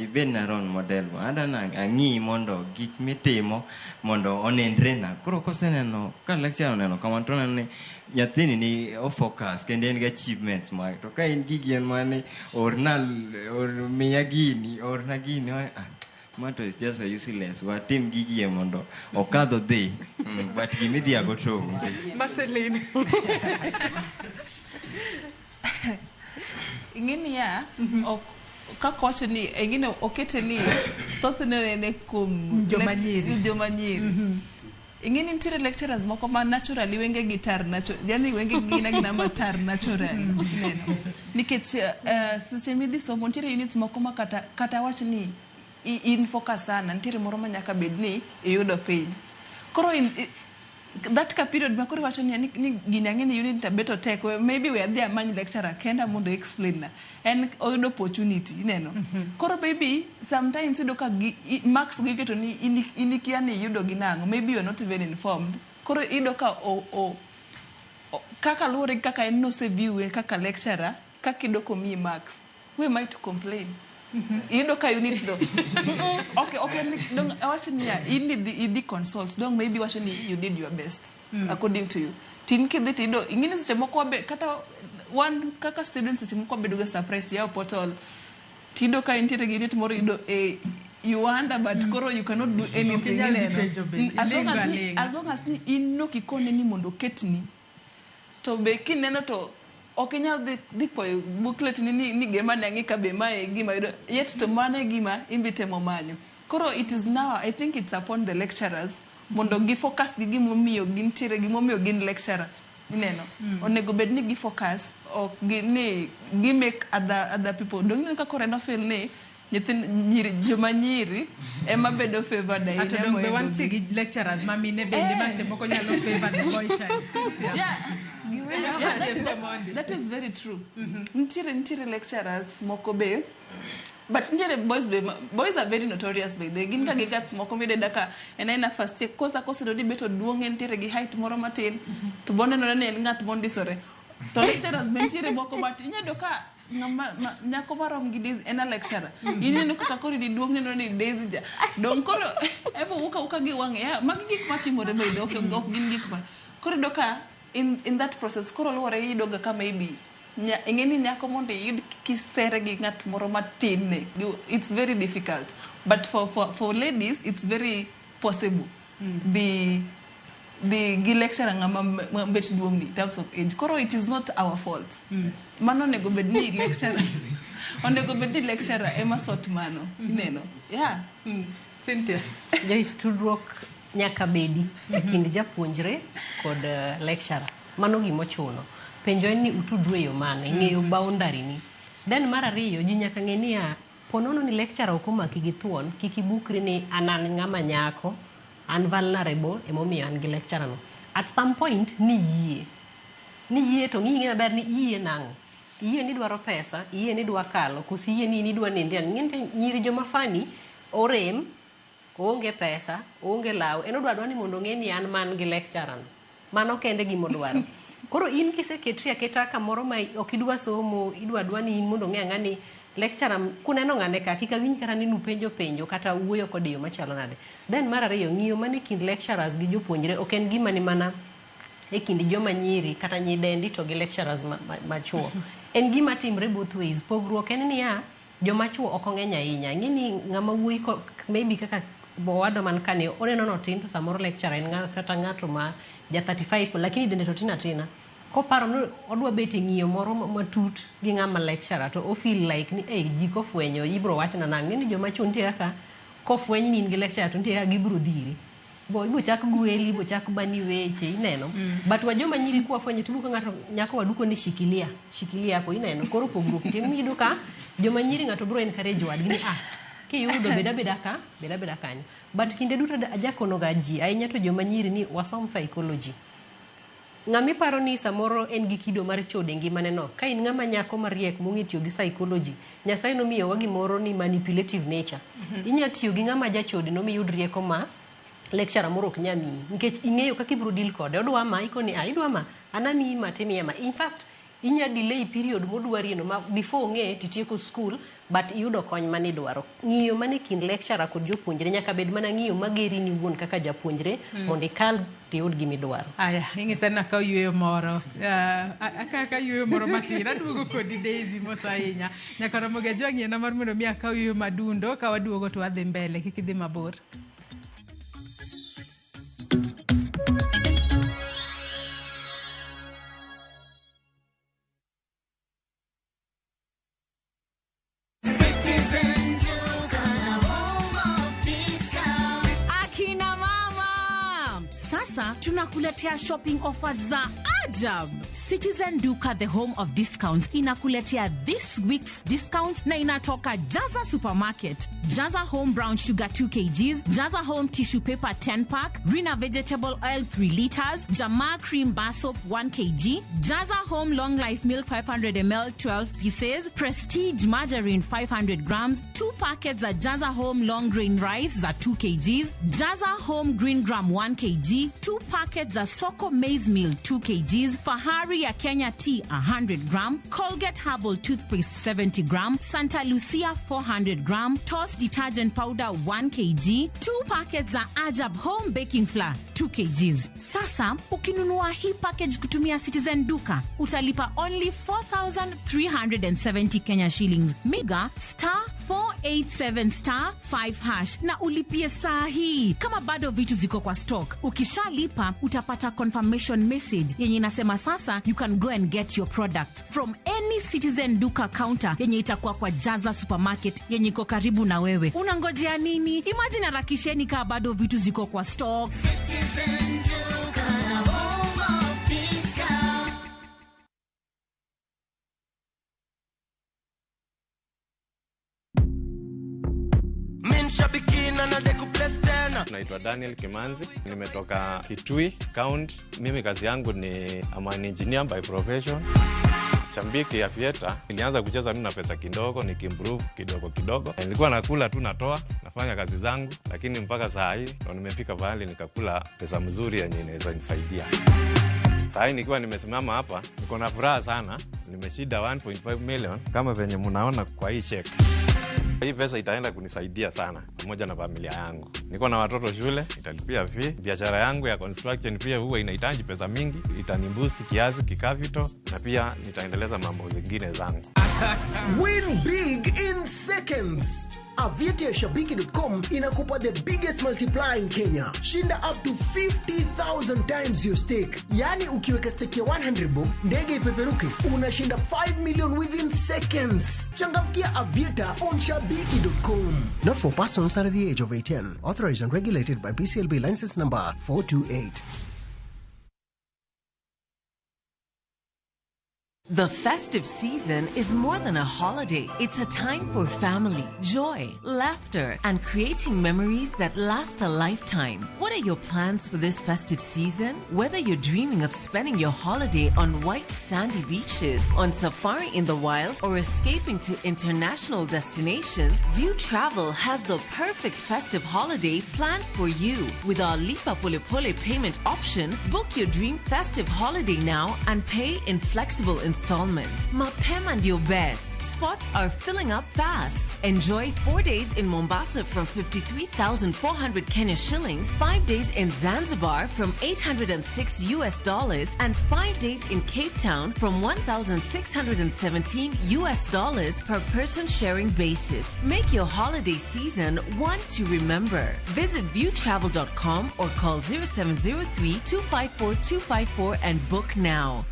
ibed na role model, adwa ni ang'i mondo gik mitimo mondo onenre na. Koro koseneno ka lecturer oneno kamano to oneno ni nyathini ni o focus kendo en gi achievements mage. To ka in gigi en mana ni orna or miya gini, orna gini, ah, ma to is just a useless. Watim gigi e mondo okadh odhi. But gimidhiago to onge. Marceline. Ing'e niya, ok kaka wacho ni ing'e okete ni thothne onene kuom Joma nyiri. Joma nyiri. Ing'e ni nitiere lecturers moko ma naturally wenge gi tar natural, yani wenge gi gin agina matar natural. Ineno. Nikech seche midhi somo nitiere units moko ma kata wach ni in focus sana, nitiere moro ma nyaka bed ni iyudo piny. Koro that ka period ma koro iwacho ni gini ang'e ni unit abeto tek, maybe we adhi amany lecturer kenda mondo explain na. En oyudo opportunity, ineno. Koro maybe sometimes iyudo ka marks gi iketo ni in ikia ni iyudo gi nang'o, maybe you are not even informed. Koro iyudo ka kaka luwore gi kaka en noseview kaka lecturer, kaka iyudo komiyi marks. Who am I to complain? Iyudo ka unit do. Okay, dong awacho niya, in idhi consult, dong maybe wacho ni you did your best according to you. Tin kidhi tiyudo, ing'e ni seche moko wabe, kata wan kaka students seche moko wabedo ga surprised yawo portal. Tiyudo ka intiere gi unit moro iyudo A, you wonder but koro you cannot do anything. Ok inyal dhi ineno. penjo bende, As long iling' as ni, aling'a. as long as ni in nok ikone ni mondo oketni. To be kineno to ok inyal dhi kwayo booklet ni gema ne ang'i ka be mae e gima yudo yet to mano e gima imbi temo manyo. Koro it is now, I think it's upon the lecturers mondo gi focus gi gimomiyo gintiere, gimomiyo gin lecturer. Ineno? Onego bed ni gi focus, ok gi, ni gi make other people. Dong ineno ka koro en ofeel ni nyithind nyiri, joma nyiri ema bedo favored ahinya. Ato dong be mohingo wantie gi. gi lecturers ma mine bende ma seche moko nyalo favor the boy child. Yeah. Yeah, That is very true. Nitiere lecturers moko be, but nitiere boys be, boys are very notorious by the gin ka gi guts moko midenda ka en aena first year, kosa kosedo ni bet oduong' entiere gi height moro matin, to bonenore ni en ng'at mondisore. To lecturers be nitiere moko but inyalo yudo ka ng'ama nyako marom gi Daisy en a lecturer. Ineno kaka koro iduong' neno ni Daisy ja. Dong koro ebo wuok awuoka gi wang'e. Yeah, magi gik matimore be ok gin gik ma. Koro iyudo ka in that process koro luwore iyudo ga ka maybe ing'e ni nyako mondo iyud kisere gi ng'at moro matin ne, it's very difficult. But for ladies it's very possible. The gi lecturer ng'ama bet duong' ni in terms of age. Koro it is not our fault. Mano onego bed ni lecturer. Onego bed ni lecturer ema sort mano. Ineno? Yeah. Cynthia. Joyce, tudruok nyaka bedi e kind japuonjre kod lecturer. Mano gimochuno. Penjo en ni utudru e yo mane, ng'eyo boundary ni. Then mar ariyo, ji nyaka ng'e niya, ponono ni lecturer ok omaki gi thuon, kik ibukri ni an an ng'ama nyako, an vulnerable, emomiyo an gi lecturer no. At some point, ni yie. Ni yie to ng'i maber ni iyie nang'o. Iyie ni idwaro pesa, iyie ni idwa kalo, koso iyie ni in idwa nindi. Ng'e ni nyiri joma fani, orem, oonge pesa, oonge law, en odwa ni mondo ong'e ni an man gi lecturer no. Mano kende gima odwaro. Koro in kiseketri aketa kamoro ma ok idwa somo, idwa dwa ni in mondo ong'e ang'a ni lecturer kuneno ng'ane ka kik awinj kata ni nupenjo penjo kata wuoyo kode e yo machalo nade. Then mar ariyo, ng'iyo mane kind lecturers gi jopuonjre ok en gima ni mana e kind joma nyiri kata nyidendi to gi lecturers machuo. En gima timre both ways. Pogruok en niya, joma chuo ok ong'eny ahinya. Ing'e ni ng'ama wuoyi maybe kaka owadwa man kani oneno notin to samoro lecturer en kata ng'ato ma ja 35 lakini dende to tin atina. Koparo ni odwa bet e ng'iyo moro matut gi ng'ama lecturer to o feel like ni ji kofwenyo ibro wachna nang'o. Ing'e ni joma chuo nitie kaka kofweny ni in gi lecturer to nitie kaka gibro dhiri. Bo ibo chak gweli, ibo chak bani weche, ineno. But wa joma nyiri kwafwenyo to ka ng'ato nyako wadu koni shikilia, shikilia hapo, ineno. Koro pogruok nitie. Miyudo ka joma nyiri ng'ato bro encourage wadgi ni kiyudo beda beda ka, beda beda kanyo. But kinde duto ajakono ga ji, ahinya to joma nyiri ni wasom psychology. Ng'ama iparo ni samoro en gi kido mar chode e ngimane no, ka in ng'ama nyako mariek mong'e tiyo gi psychology, Nyasaye nomiyowa gimoro ni manipulative nature. Inya tiyo gi ng'ama jachode no miyud rieko ma lecturer moro ok nya miyi nikech ing'eyo kaka ibiro deal kode. Odwa ma, ikoni a idwa ma, an amiyi ma timiya ma. In fact, inya delay period modwarie no ma before ong'e titieko school but iyudo kony manidwaro. Ng'iyo mane kind lecturer kod jopuonjre nyaka bed mana ng'iyo mageri in iwuon kaka japuonjre mondo ikal tiyud gimidwaro. Aya, ing'isa ni akaw yueyo moro. Akaw yueyo moro matin. Aduogo kodi Daisy mos ahinya. Nyaka Ramogi Ajwang' yiena mar mondo mi akaw yueyo madundo ka waduogo to wadhi mbele. Kik idhi mabor. Akina mama, sasa tunakuletea shopping offers za ajab. Citizen Duka, the home of discounts, inakuletea this week's discount na inatoka Jaza Supermarket. Jaza Home Brown Sugar 2 kgs, Jaza Home Tissue Paper 10 pack, Rina Vegetable Oil 3 liters, Jamaa Cream Bar Soap 1 kg, Jaza Home Long Life Milk 500 ml 12 pieces, Prestige Margarine 500 grams, 2 packets za Jaza Home Long Grain Rice za 2 kgs, Jaza Home Green Gram 1 kg, 2 packets za Soko Maize Meal 2 kgs, Fahari ya Kenya Tea 100 gram, Colgate Herbal Toothpaste 70 gram, Santa Lucia 400 gram, Toss Detergent Powder 1 kg, 2 packets za Ajab Home Baking Flour 2 kgs. Sasa ukinunua hii package kutumia Citizen Duka utalipa only 4370 Kenya shillings. Miga star 487 star 5 hash na ulipie saa hii kama bado vitu ziko kwa stock. Ukishalipa utapata confirmation message yenye inasema sasa you can go and get your products from any Citizen Duka counter yenye itakuwa kwa Jaza Supermarket yenye iko karibu na wewe. Unangojea nini? Imagine harakisheni kaa bado vitu ziko kwa stock. Citizen Duka, the home of discount. Naitwa Daniel Kimanzi, nimetoka Kitui County. Mimi kazi yangu ni I'm an engineer by profession. Shambiki ya Aviator, nilianza kucheza mimi na pesa kidogo, nikiimprove kidogo kidogo. Nilikuwa nakula tu natoa, nafanya kazi zangu, lakini mpaka saa hii ndo nimefika pahali nikakula pesa mzuri yenye inaweza nisaidia. Saa hii nikiwa nimesimama hapa, niko na furaha sana. Nimeshinda 1.5 million kama venye mnaona kwa hii check. Hii pesa itaenda kunisaidia sana pamoja na familia yangu. Niko na watoto shule, italipia fee. Biashara yangu ya construction pia huwa inahitaji pesa mingi, itaniboost kiasi kikapital na pia nitaendeleza mambo zingine zangu. Win big in seconds. Aviator Shabiki.com inakupa the biggest multiplier in Kenya. Shinda up to 50,000 times your stake. Yani ukiweka stake ya 100 bob, ndege ipeperuke, unashinda 5 million within seconds. Changamkia Aviator on Shabiki.com. Not for persons under the age of 18. Authorized and regulated by BCLB license number 428. The festive season is more than a holiday. It's a time for family, joy, laughter, and creating memories that last a lifetime. What are your plans for this festive season? Whether you're dreaming of spending your holiday on white sandy beaches, on safari in the wild, or escaping to international destinations, View Travel has the perfect festive holiday planned for you. With our Lipa Pole Pole payment option, book your dream festive holiday now and pay in flexible installments. Mapema and your best. Spots are filling up fast. Enjoy 4 days in Mombasa from 53,400 Kenya shillings, 5 days in Zanzibar from $806 US, and 5 days in Cape Town from $1,617 US per person sharing basis. Make your holiday season one to remember. Visit viewtravel.com or call 0703 254 254 and book now.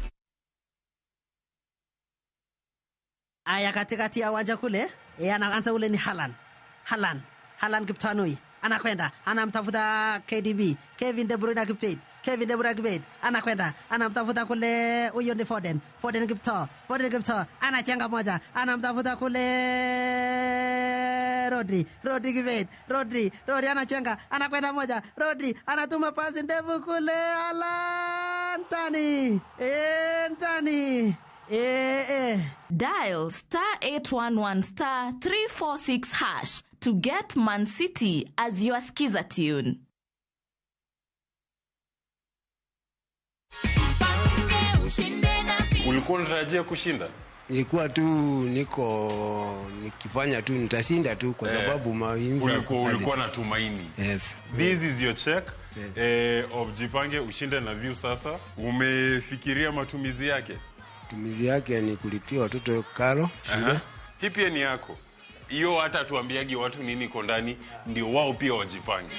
Aya, katikati ya uwanja kule, anaanza ule ni Haaland. Haaland Kiptanui anakwenda, anamtafuta KDB, Kevin De Bruyne Kipet, Kevin De Bruyne Kipet anakwenda, anamtafuta kule, huyo ni Foden, Foden Kipto, Foden Kipto anachenga moja, anamtafuta kule Rodri, Rodri Kipet, Rodri, Rodri anachenga, anakwenda moja, Rodri anatuma pasi ndefu kule Haaland Tani. tani, en tani. Eh, eh. Dial star 811 star 346 hash to get Man City as your skiza tune. Ulikuwa unatarajia kushinda? Nilikuwa tu niko nikifanya tu nitashinda tu kwa sababu mawimbi Ulikuwa na tumaini. Yes. This is your check of Jipange Ushinde na View sasa. Umefikiria matumizi yake? Matumizi yake ni kulipia watoto karo shule. Aha. Hii pia ni yako. Hiyo hata tuambiagi watu nini iko ndani ndio wao pia wajipange.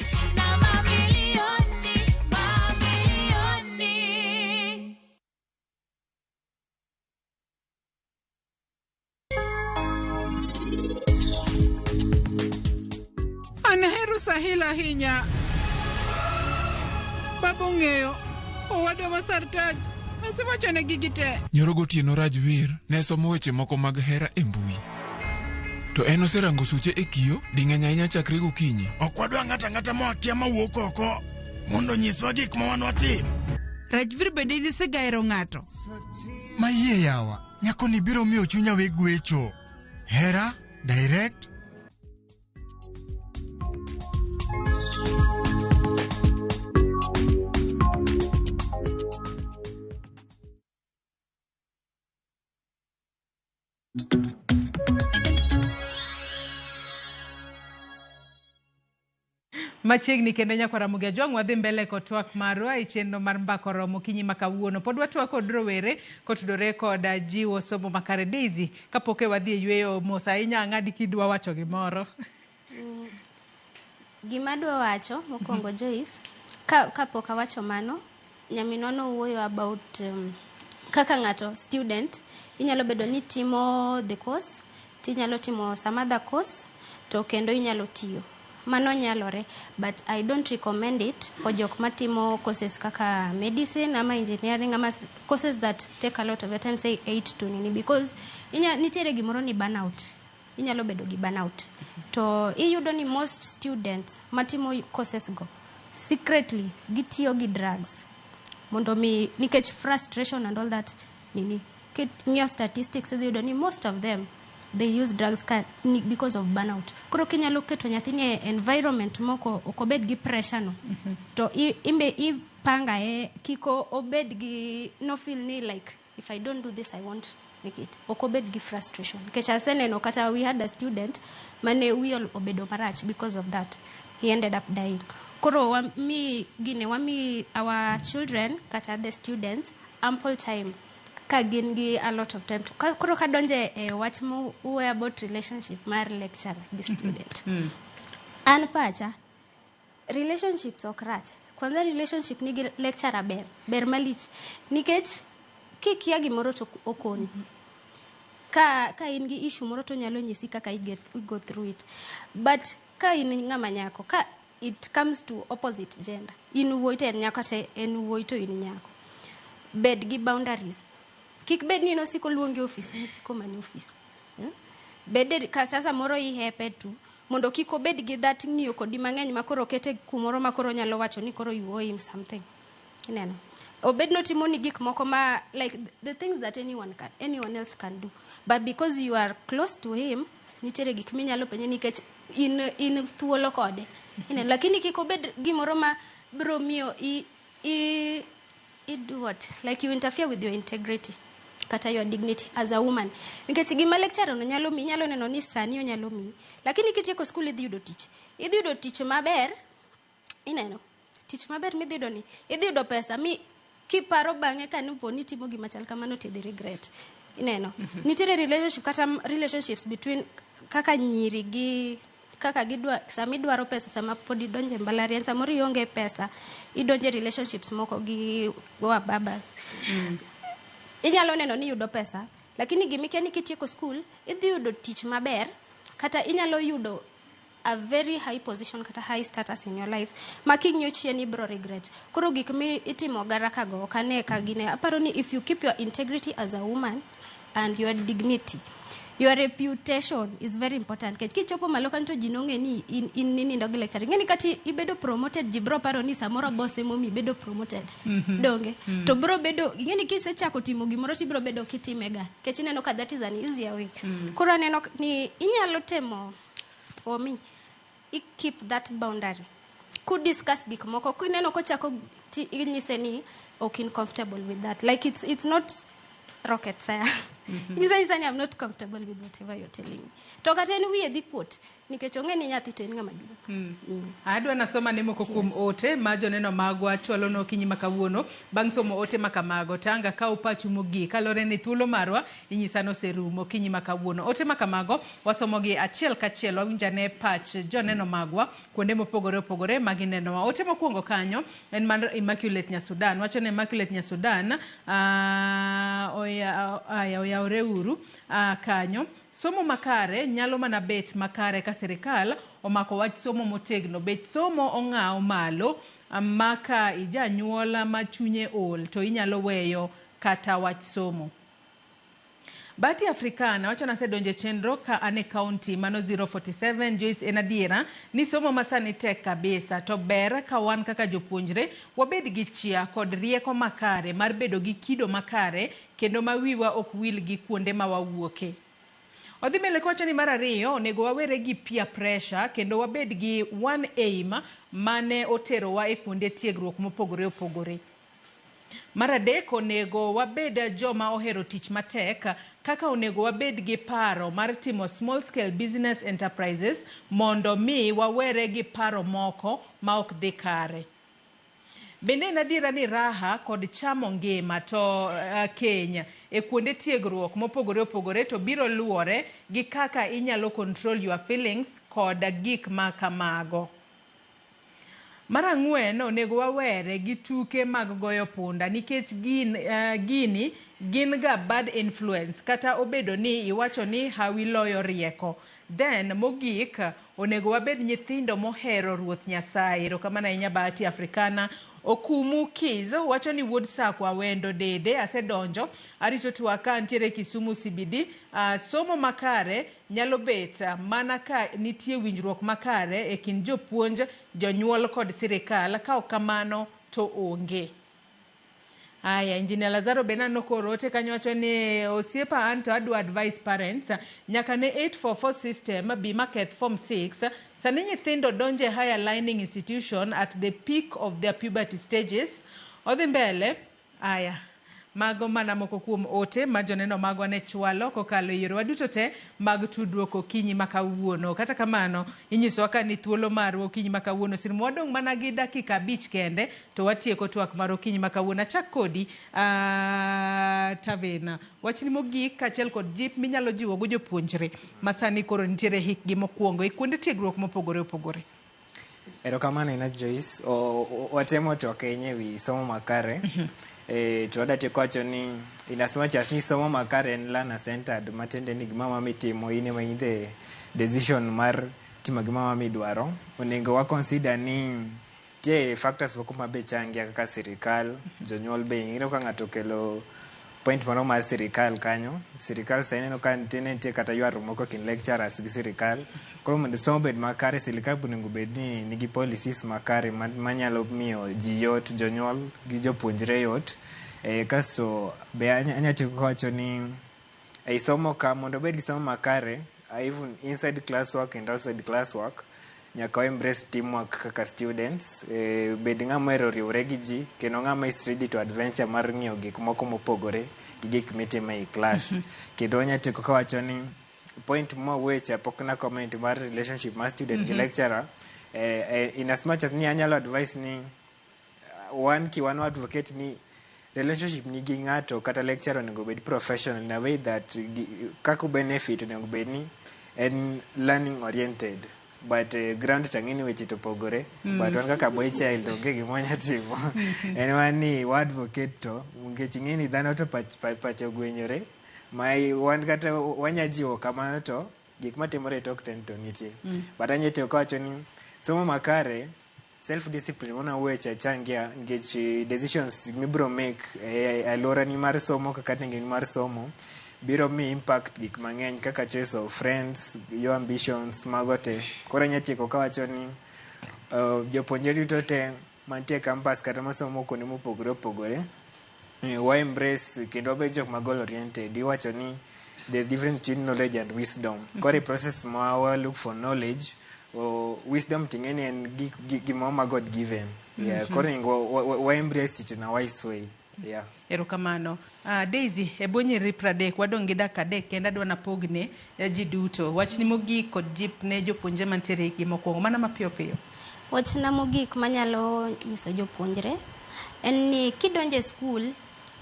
An ahero Sahil ahinya. Baba ong'eyo, owadwa ma Sartaj, asewachone gigi te. Nyoro gotieno Rajvir ne somo weche moko mag hera e mbui. To en oserango suche e kio ding'eny ahinya chakre gokinyi. Ok wadwa ng'ato ang'ata moakia mawuok oko mondo onyiswa gik ma wan watim. Rajvir bende isegahero ng'ato. Mayie yawa, nyakoni biro miyo chunya we gwecho. Hera, direct, Machiegni kendo nyakwa Ramogi Ajwang' wadhi mbele kod twak marwa e chenro mar mbaka oromo okinyi ma kawuono. Pod watwak kod rowere kotudore kod jiwo somo makare. Daisy, kapok e wadhi e yweyo mos ahinya ang'adi kidwa wacho gimoro. Gima adwa wacho mokwongo Joyce, kapok awacho mano, nyaminwa nowuoyo about kaka ng'ato student inyalo bedo ni timo the course, tinyalo timo some other course, to kendo inyalo tiyo. Mano nyalore, but I don't recommend it for jok matimo courses kaka medicine ama engineering ama courses that take a lot of your time, say 8 to nini, because nitiere gimoro ni burnout. Inyalo bedo gi burnout. To iyudo ni most students matimo courses go secretly gitiyo gi drugs mondo mi, nikech frustration and all that nini. King'iyo statistics idhi yudo ni most of them they use drugs because of burnout. Koro kinyalo keto nyathini e environment moko ok obed gi pressure no. To imbe ipanga e kiko obed gi no feel ni like if I don't do this I won't make it. Ok obed gi frustration. Nikech aseneno kata we had a student mane wiye obedo marach because of that. He ended up dying. Koro wami gine wami our children kata the students ample time ka gin gi a lot of time. Koro kadonje e wach mo about relationship mar lecturer gi student. An pacha, relationships ok rach. Kwanza relationship nigi lecturer ber, ber malich. Nikech kikia gimoro to okoni. Ka in gi issue moro to nyalo nyisi kaka you go through it. But ka in ng'ama nyako, ka it comes to opposite gender, in wuoyi to en nyako kata en wuoyi to in nyako. Bed gi boundaries. Kik bed ni nosiko luongi office, nisiko mani office. Bed ka sasa moro ihepe tu mondo kik obed gi that ng'iyo kodi mang'eny makoro kete kumoro makoro nyalo wacho ni koro you owe him something. Ineno. Obed notimo ni gik moko ma like the things that anyone else can do. But because you are close to him, nitiere gik minyalo penje nikech in thuolo kode. Ineno. Lakini kik obed gimoro ma biro miyo i do what? Like you interfere with your integrity kata your dignity as a woman. Nikech gima lecturer no nyalo mi, nyalo neno ni sani onyalo mi. Lakini kitieko school idhi yudo tich. Idhi yudo tich maber. Ineno. Tich maber midhi yudo ni. Idhi yudo pesa mi kiparo bang'e ka nipo ni timo gima chal kamano to idhi regret. Ineno. Nitiere relationship kata relationships between kaka nyiri gi kaka gidwa sama idwaro pesa sama pod idonje mbalariany samoro ionge pesa idonje relationships moko gi wababas. Inyalo neno ni yudo pesa lakini gimikia ni kitieko school idhi yudo tich maber kata inyalo yudo a very high position kata high status in your life ma king'iyo chien ibro regret. Koro gik mi itimo garaka go ok ane ka gine. Aparo ni if you keep your integrity as a woman and your dignity Your reputation is very important. Nikech kichopo malo kanyo to ji nong'e ni in, in ninindo gi lecturer. Ing'e ni kata ibedo promoted ji bro paro ni samoro boss emomiyo ibedo promoted. Donge? To bro bedo ing'e ni kisechako timo gimoro tibro bedo kitimega. Nikech ineno ka that is an easier way. Koro aneno ni inyalo temo for me i keep that boundary. Ku discuss gik moko kineno kochako ti inyise ni ok in comfortable with that. Like it's not rocket science. Inyise nyisa ni I'm not comfortable with whatever you're telling me. To kata en wiye dhi kuot nikech ong'e ni nyathi to en ng'ama duong'. Adwa nasoma ne moko kuom ote ma joneno magwa chwalonwa okinyi ma kawuono. Bang' somo ote ma kamago, tanga kaw pachu mogik kaluwore ni thuolo marwa inyisa ni oserumo okinyi ma kawuono. Ote ma kamago wasomogi achiel kachiel, wawinj ane pach joneno magwa kuonde mopogore opogore ma ginenowa. Ote mokwongo kanyo en mar Immaculate Nyasudan. Wacho ni Immaculate Nyasudan aya oyawre uru kanyo. Somo makare nyalo mana bet makare ka sirikal omako wach somo motegno. Bech somo ong'aw malo ma ka ijanyuola ma chunye ol to inyalo weyo kata wach somo. Bati Africana wacho nasedonjo e chenro ka an e kaunti mano 047 Joyce en adiera ni somo masani tek kabisa to ber ka wan kaka jopuonjre wabed gi chia kod rieko makare mar bedo gi kido makare kendo ma wiwa ok wil gi kuonde ma wawuoke. Odhi mbele kowacho ni mar ariyo onego wawere gi peer pressure kendo wabed gi one aim mane oterowa e kuonde tiegruok mopogore opogore. Mar adek onego wabed joma ohero tich matek kaka onego wabed gi paro mar timo small scale business enterprises mondo mi wawere gi paro moko ma ok dhi kare. Bende en adiera ni raha kod chamo ngima to keny e kuonde tiegruok mopogore opogore to biro luwore gi kaka inyalo control your feelings kod gik ma kamago. Mar ang'wen onego wawere gi tuke mag goyo punda nikech gini gin ga bad influence kata obedo ni iwacho ni hawi loyo rieko. Then mogik onego wabed nyithindo mohero Ruoth Nyasaye. Erokamano ahinya Bahati Africana. Okumu Kiz wacho ni wuod Sakwa Awendo Dede asedonjo arito twak ka antiere Kisumu CBD. Somo makare nyalo bet mana ka nitie winjruok makare e kind jopuonj, jonyuol kod sirikal. Ka ok kamano to onge. Aya, Engineer Lazaro be naneno koro ote kanyo wacho ni osiepa an to adwa advise parents nyaka ne 844 system bi maketh form 6 sani nyithindo donje higher learning institution at the peak of their puberty stages. Odhi mbele. Aya, mago mana moko kuom ote ma joneno magwa ne chwalo kokalo e yorewa duto te mag tudruok okinyi ma kawuono. Kata kamano, inyisowa ka ni thuolo marwa okinyi ma kawuono oserumo. Wadong' mana gi dakika 5 kende to watieko twak mar okinyi ma kawuono. Achak kodi Tavena. Wachni mogik kaachiel kod jip minyalo jiwogo jopuonjre ma sani koro nitiere hikgi mokwongo e kuonde tiegruok mopogore opogore. Erokamano ahinya Joyce. Watemo twak ahinya ewi somo makare. To adwa tieko wacho ni in as much as ni somo makare en learner centered matiende ni gima mama itimo in ema in the decision mar timo gima mama idwaro. Onego wa consider ni nitie factors moko ma be changia kaka sirikal, jonyuol be ineno ka ng'ato okelo point moro mar sirikal kanyo. Sirikal sani ineno ka nitie kata ywaruok moko e kind lecturers gi sirikal. Koro mondo somo obed makare, sirikal be onego bed ni nigi policies makare manyalo miyo ji yot, jonyuol gi jopuonjre yot. Kasto be anya tieko kawacho ni ei somo ka mondo obed gi somo makare, even inside class work and outside class work, nyaka wa embrace teamwork kaka students. Bed ng'ama ohero riwore gi ji kendo ng'ama is ready to adventure mar ng'iyo gik moko mopogore gi gik mitimo ei class. Kendo anya tieko kawacho ni point mwawuoye cha pok na comment mar relationship mar student gi lecturer. In as much as ni anyalo advice ni wan ki wan advocate ni relationship ni gi ng'ato kata lecturer onego bed professional in a way that kaka benefit onego bed ni en learning oriented. But ground tang'e ni weche to opogore. But wan kaka boy child onge gima wanya timo. En wan ni wa advocate to nikech ing'e ni dhano to pache ogwenyore. Ma wan kata wanya jiwo kamano to gik matimore e tok ten to nitie. But anya tiyo kawacho ni somo makare self discipline mwana wuoye cha changia nikech decisions mibro make e alworani mar somo kaka tengeni mar somo biro mi impact gik mang'eny kaka choice of friends, your ambitions, mago te. Koro anya tieko kawacho ni jopuonjre duto te mantie e campus kata masomo kuonde mopogore opogore, wa embrace kendo wabed jok ma goal oriented. Iwacho ni there's difference between knowledge and wisdom. Koro e process ma wa look for knowledge, wisdom ting'e ni en gimoro ma God given. Yeah, koro onego wa embrace it in a wise way. Yeah. Erokamano. Daisy, e bwo nyiriri 30, wadong' gi dakika 3 kendo adwa napogne ji duto. Wachni mogik kod jip ne jopuonjre mantiere e hikgi mokwongo, mana mapiyo piyo. Wachna mogik manyalo nyiso jopuonjre en ni kidonjo e skul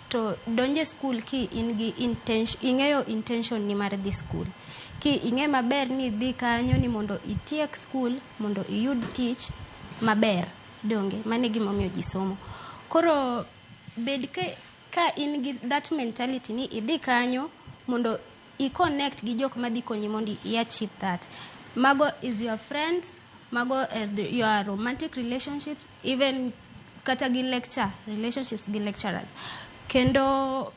to donjo e skul ki in gi intention, ing'eyo intention ni mar dhi skul. Ki ing'e maber ni idhi kanyo ni mondo itiek skul mondo iyud tich maber. Donge, mano e gima omiyo ji somo. Koro bed ka in gi that mentality ni idhi kanyo mondo i connect gi jok madhi konyi mondo i achieve that. Mago is your friends, mago your romantic relationships, even kata gi lecture, relationships gi lecturers. Kendo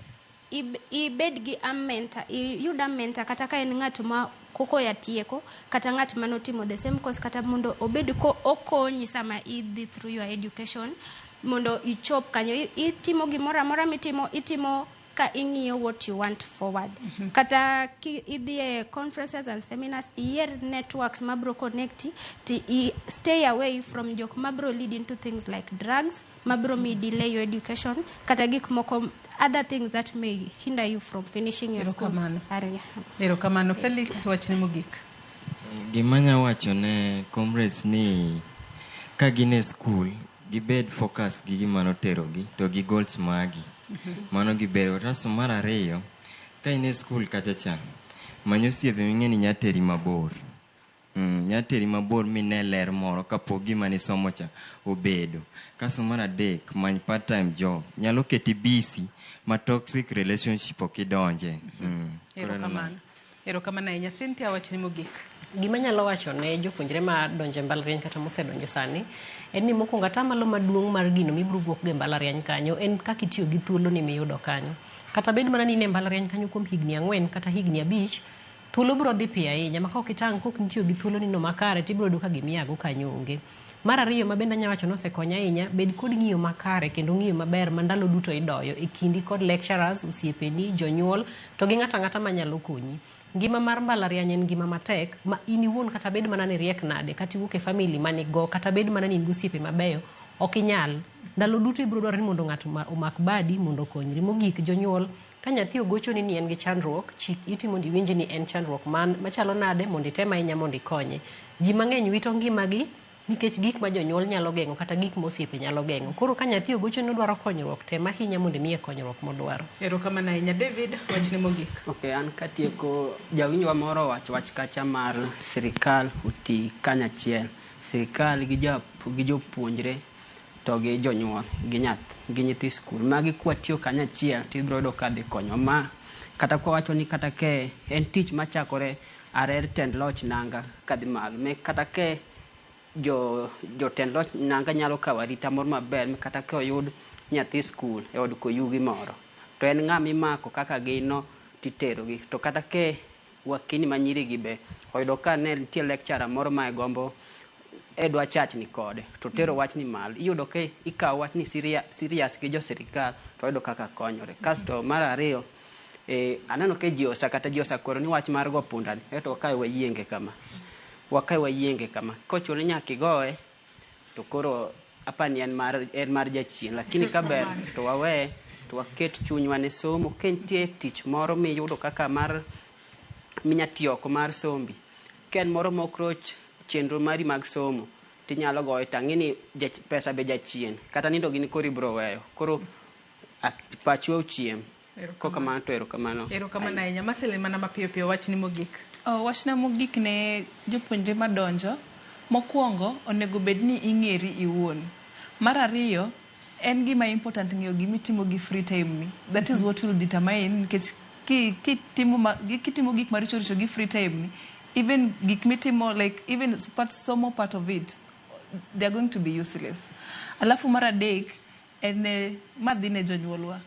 ibed gi a mentor, iyud a mentor kata ka en ng'at ma koko ya tieko, kata ng'at manotimo the same course, kata mondo obed ko okonyi sama idhi through your education, mondo ichop kanyo. Itimo gimoro amora mitimo, itimo ka ing'iyo what you want forward. Kata ki idhi e conferences and seminars, iyier networks mabro connecti, ti i stay away from jok mabro lead into things like drugs, mabro mi delay your education, kata gik moko, other things that may hinder you from finishing your school. Erokamano. Earlier. Erokamano. Felix, wachni mogik. Gima anya wacho ne comrades ni ka gin e school, gibed focus gi gima noterogi to gi goals magi. Mano gibedo. Kasto mar ariyo, ka in e school kacha cha, many osiepe ming'e ni nya teri mabor. Nya teri mabor mine ler moro kapok gima nisomo cha obedo. Kasto mar adek, many part time job. Nyalo keti busy ma toxic relationship ok idonje. Koro en mano. Erokamano. Erokamano ahinya. Cynthia, wachni mogik. Gima anyalo wacho ne jopuonjre ma donjo e mbalariany kata mosedonjo sani en ni mokwongo atamalo maduong' mar gino mibiro wuok go e mbalariany kanyo en kaka itiyo gi thuoloni miyudo kanyo. Kata bed mana ni in e mbalariany kanyo kuom higni 4 kata higni 5, thuolo biro dhi piyo ahinya ma kok itang' kok nitiyo gi thuoloni no makare tibiro yudo ka gimiago kanyo onge. Mar ariyo ma bende anyalo wacho ni osekonya ahinya, bed kod ng'iyo makare kendo ng'iyo maber ma ndalo duto idoyo e kindi kod lecturers, osiepeni, jonyuol to gi ng'ato ang'ata manyalo konyi. Ngima mar mbalariany en ngima matek ma in iwuon kata bed mana ni riek nade, kata iwuok e family manigo, kata bed mana ni in gi osiepe mabeyo, ok inyal. Ndalo duto ibiro dwaro ni mondo ng'ato omak badi mondo okonyri. Mogik, jonyuol, ka nyathi ogochoni ni en gi chandruok, chik iti mondo iwinj ni en chandruok man machalo nade mondo item ahinya mondo ikonye. Ji mang'eny wito ngimagi nikech gik ma jonyuol nyalo geng'o kata gik ma osiepe nyalo geng'o. Koro ka nyathi ogochoni odwaro konyruok, tem ahinya mondo imiye konyruok modwaro. Erokamano ahinya. David, wachni mogik. Okay, an katieko, jawinjwa moro owacho wach kacha mar sirikal oti kanyachiel. Sirikal gi jopuonjre to gi jonyuol, gi nyath, gi nyithi skul. Magi kwatiyo kanyachiel to ibiro yudo ka dhi konyowa. Ma kata kwawacho ni kata ke en tich machakore are tend loch nanga kadhi malo. Me kata ke jotend loch nanga nyalo kawo arita moro maber kata ka oyud nyathi skul e od koyugi moro to en ng'ama imako kaka gin no titerogi. To kata ke wakini ma nyiri gi be oyudo ka ne nitie lecturer moro ma e gombo e dwa chachni kode to tero wachni malo, iyudo ka ikawo wachni serious gi jo sirikal to oyudo kaka konyore. Kasto mar ariyo, aneno ka ji osa kata ji osakwero ni wach mar go punda ni eto wakawe wayienge kama, wakawe wayienge kama, kochuno ni nyaka igoye to koro apani en mar jachien, lakini kaber to wawe to waket chunywa ne somo. Ka nitie tich moro miyudo kaka mar minya tiyo oko mar sombi, ka en moro mok roch chenro mari mag somo tinyalo goye tang'e ni pesa be jachien kata nindo gini koro ibiro weyo koro pachwa ochiem. Kokamano to erokamano. Erokamano ahinya. Marceline, mana mapiyo piyo wachni mogik. Wachna mogik ne jopuonjre madonjo, mokwongo onego bed ni ing'eri iwuon. Mar ariyo, en gima important ng'eyo gimitimo gi free time ni. That is what will determine, nikech kitimo gik maricho richo gi free time ni, even gik mitimo, like even part, somo part of it, they are going to be useless. Alafu mar adek, en madhi ne jonyuolwa.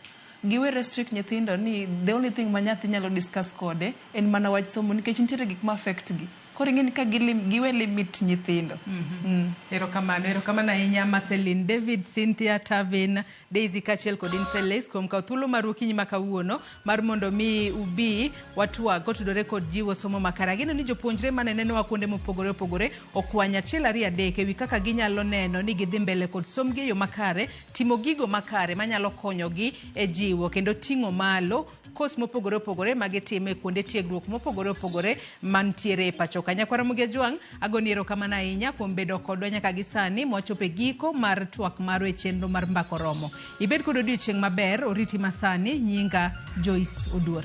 Giwe restrict nyithindo ni the only thing ma nyathi nyalo discuss kode en mana wach somo nikech nitiere gik ma affect gi. Koro ing'e ni ka gilim, giwe limit nyithindo. Erokamano, erokamano ahinya Marceline David, Cynthia, Tavin, Daisy kaachiel kod Infelis kuom kawo thuolo maru okinyi ma kawuono mar mondo mi ubi watwag kotudore kod jiwo somo makare. Ageno ni jopuonjre mane nenowa kuonde mopogore opogore okwany achiel ariyo adek ewi kaka ginyalo neno ni gidhi mbele kod sombgi e yo makare, timo gigo makare manyalo konyogi e jiwo kendo ting'o malo kos mopogore opogore ma gitimo e kuonde tiegruok mopogore opogore mantiere e pacho ka. Nyakwar Ramogi Ajwang', agoni erokamano ahinya kuom bedo kodwa nyaka gi sani mwachopo e giko mar twak marwa e chenro mar Mbaka Oromo. Ibed kod odiochieng' maber, oriti masani, nyinga Joyce Oduor.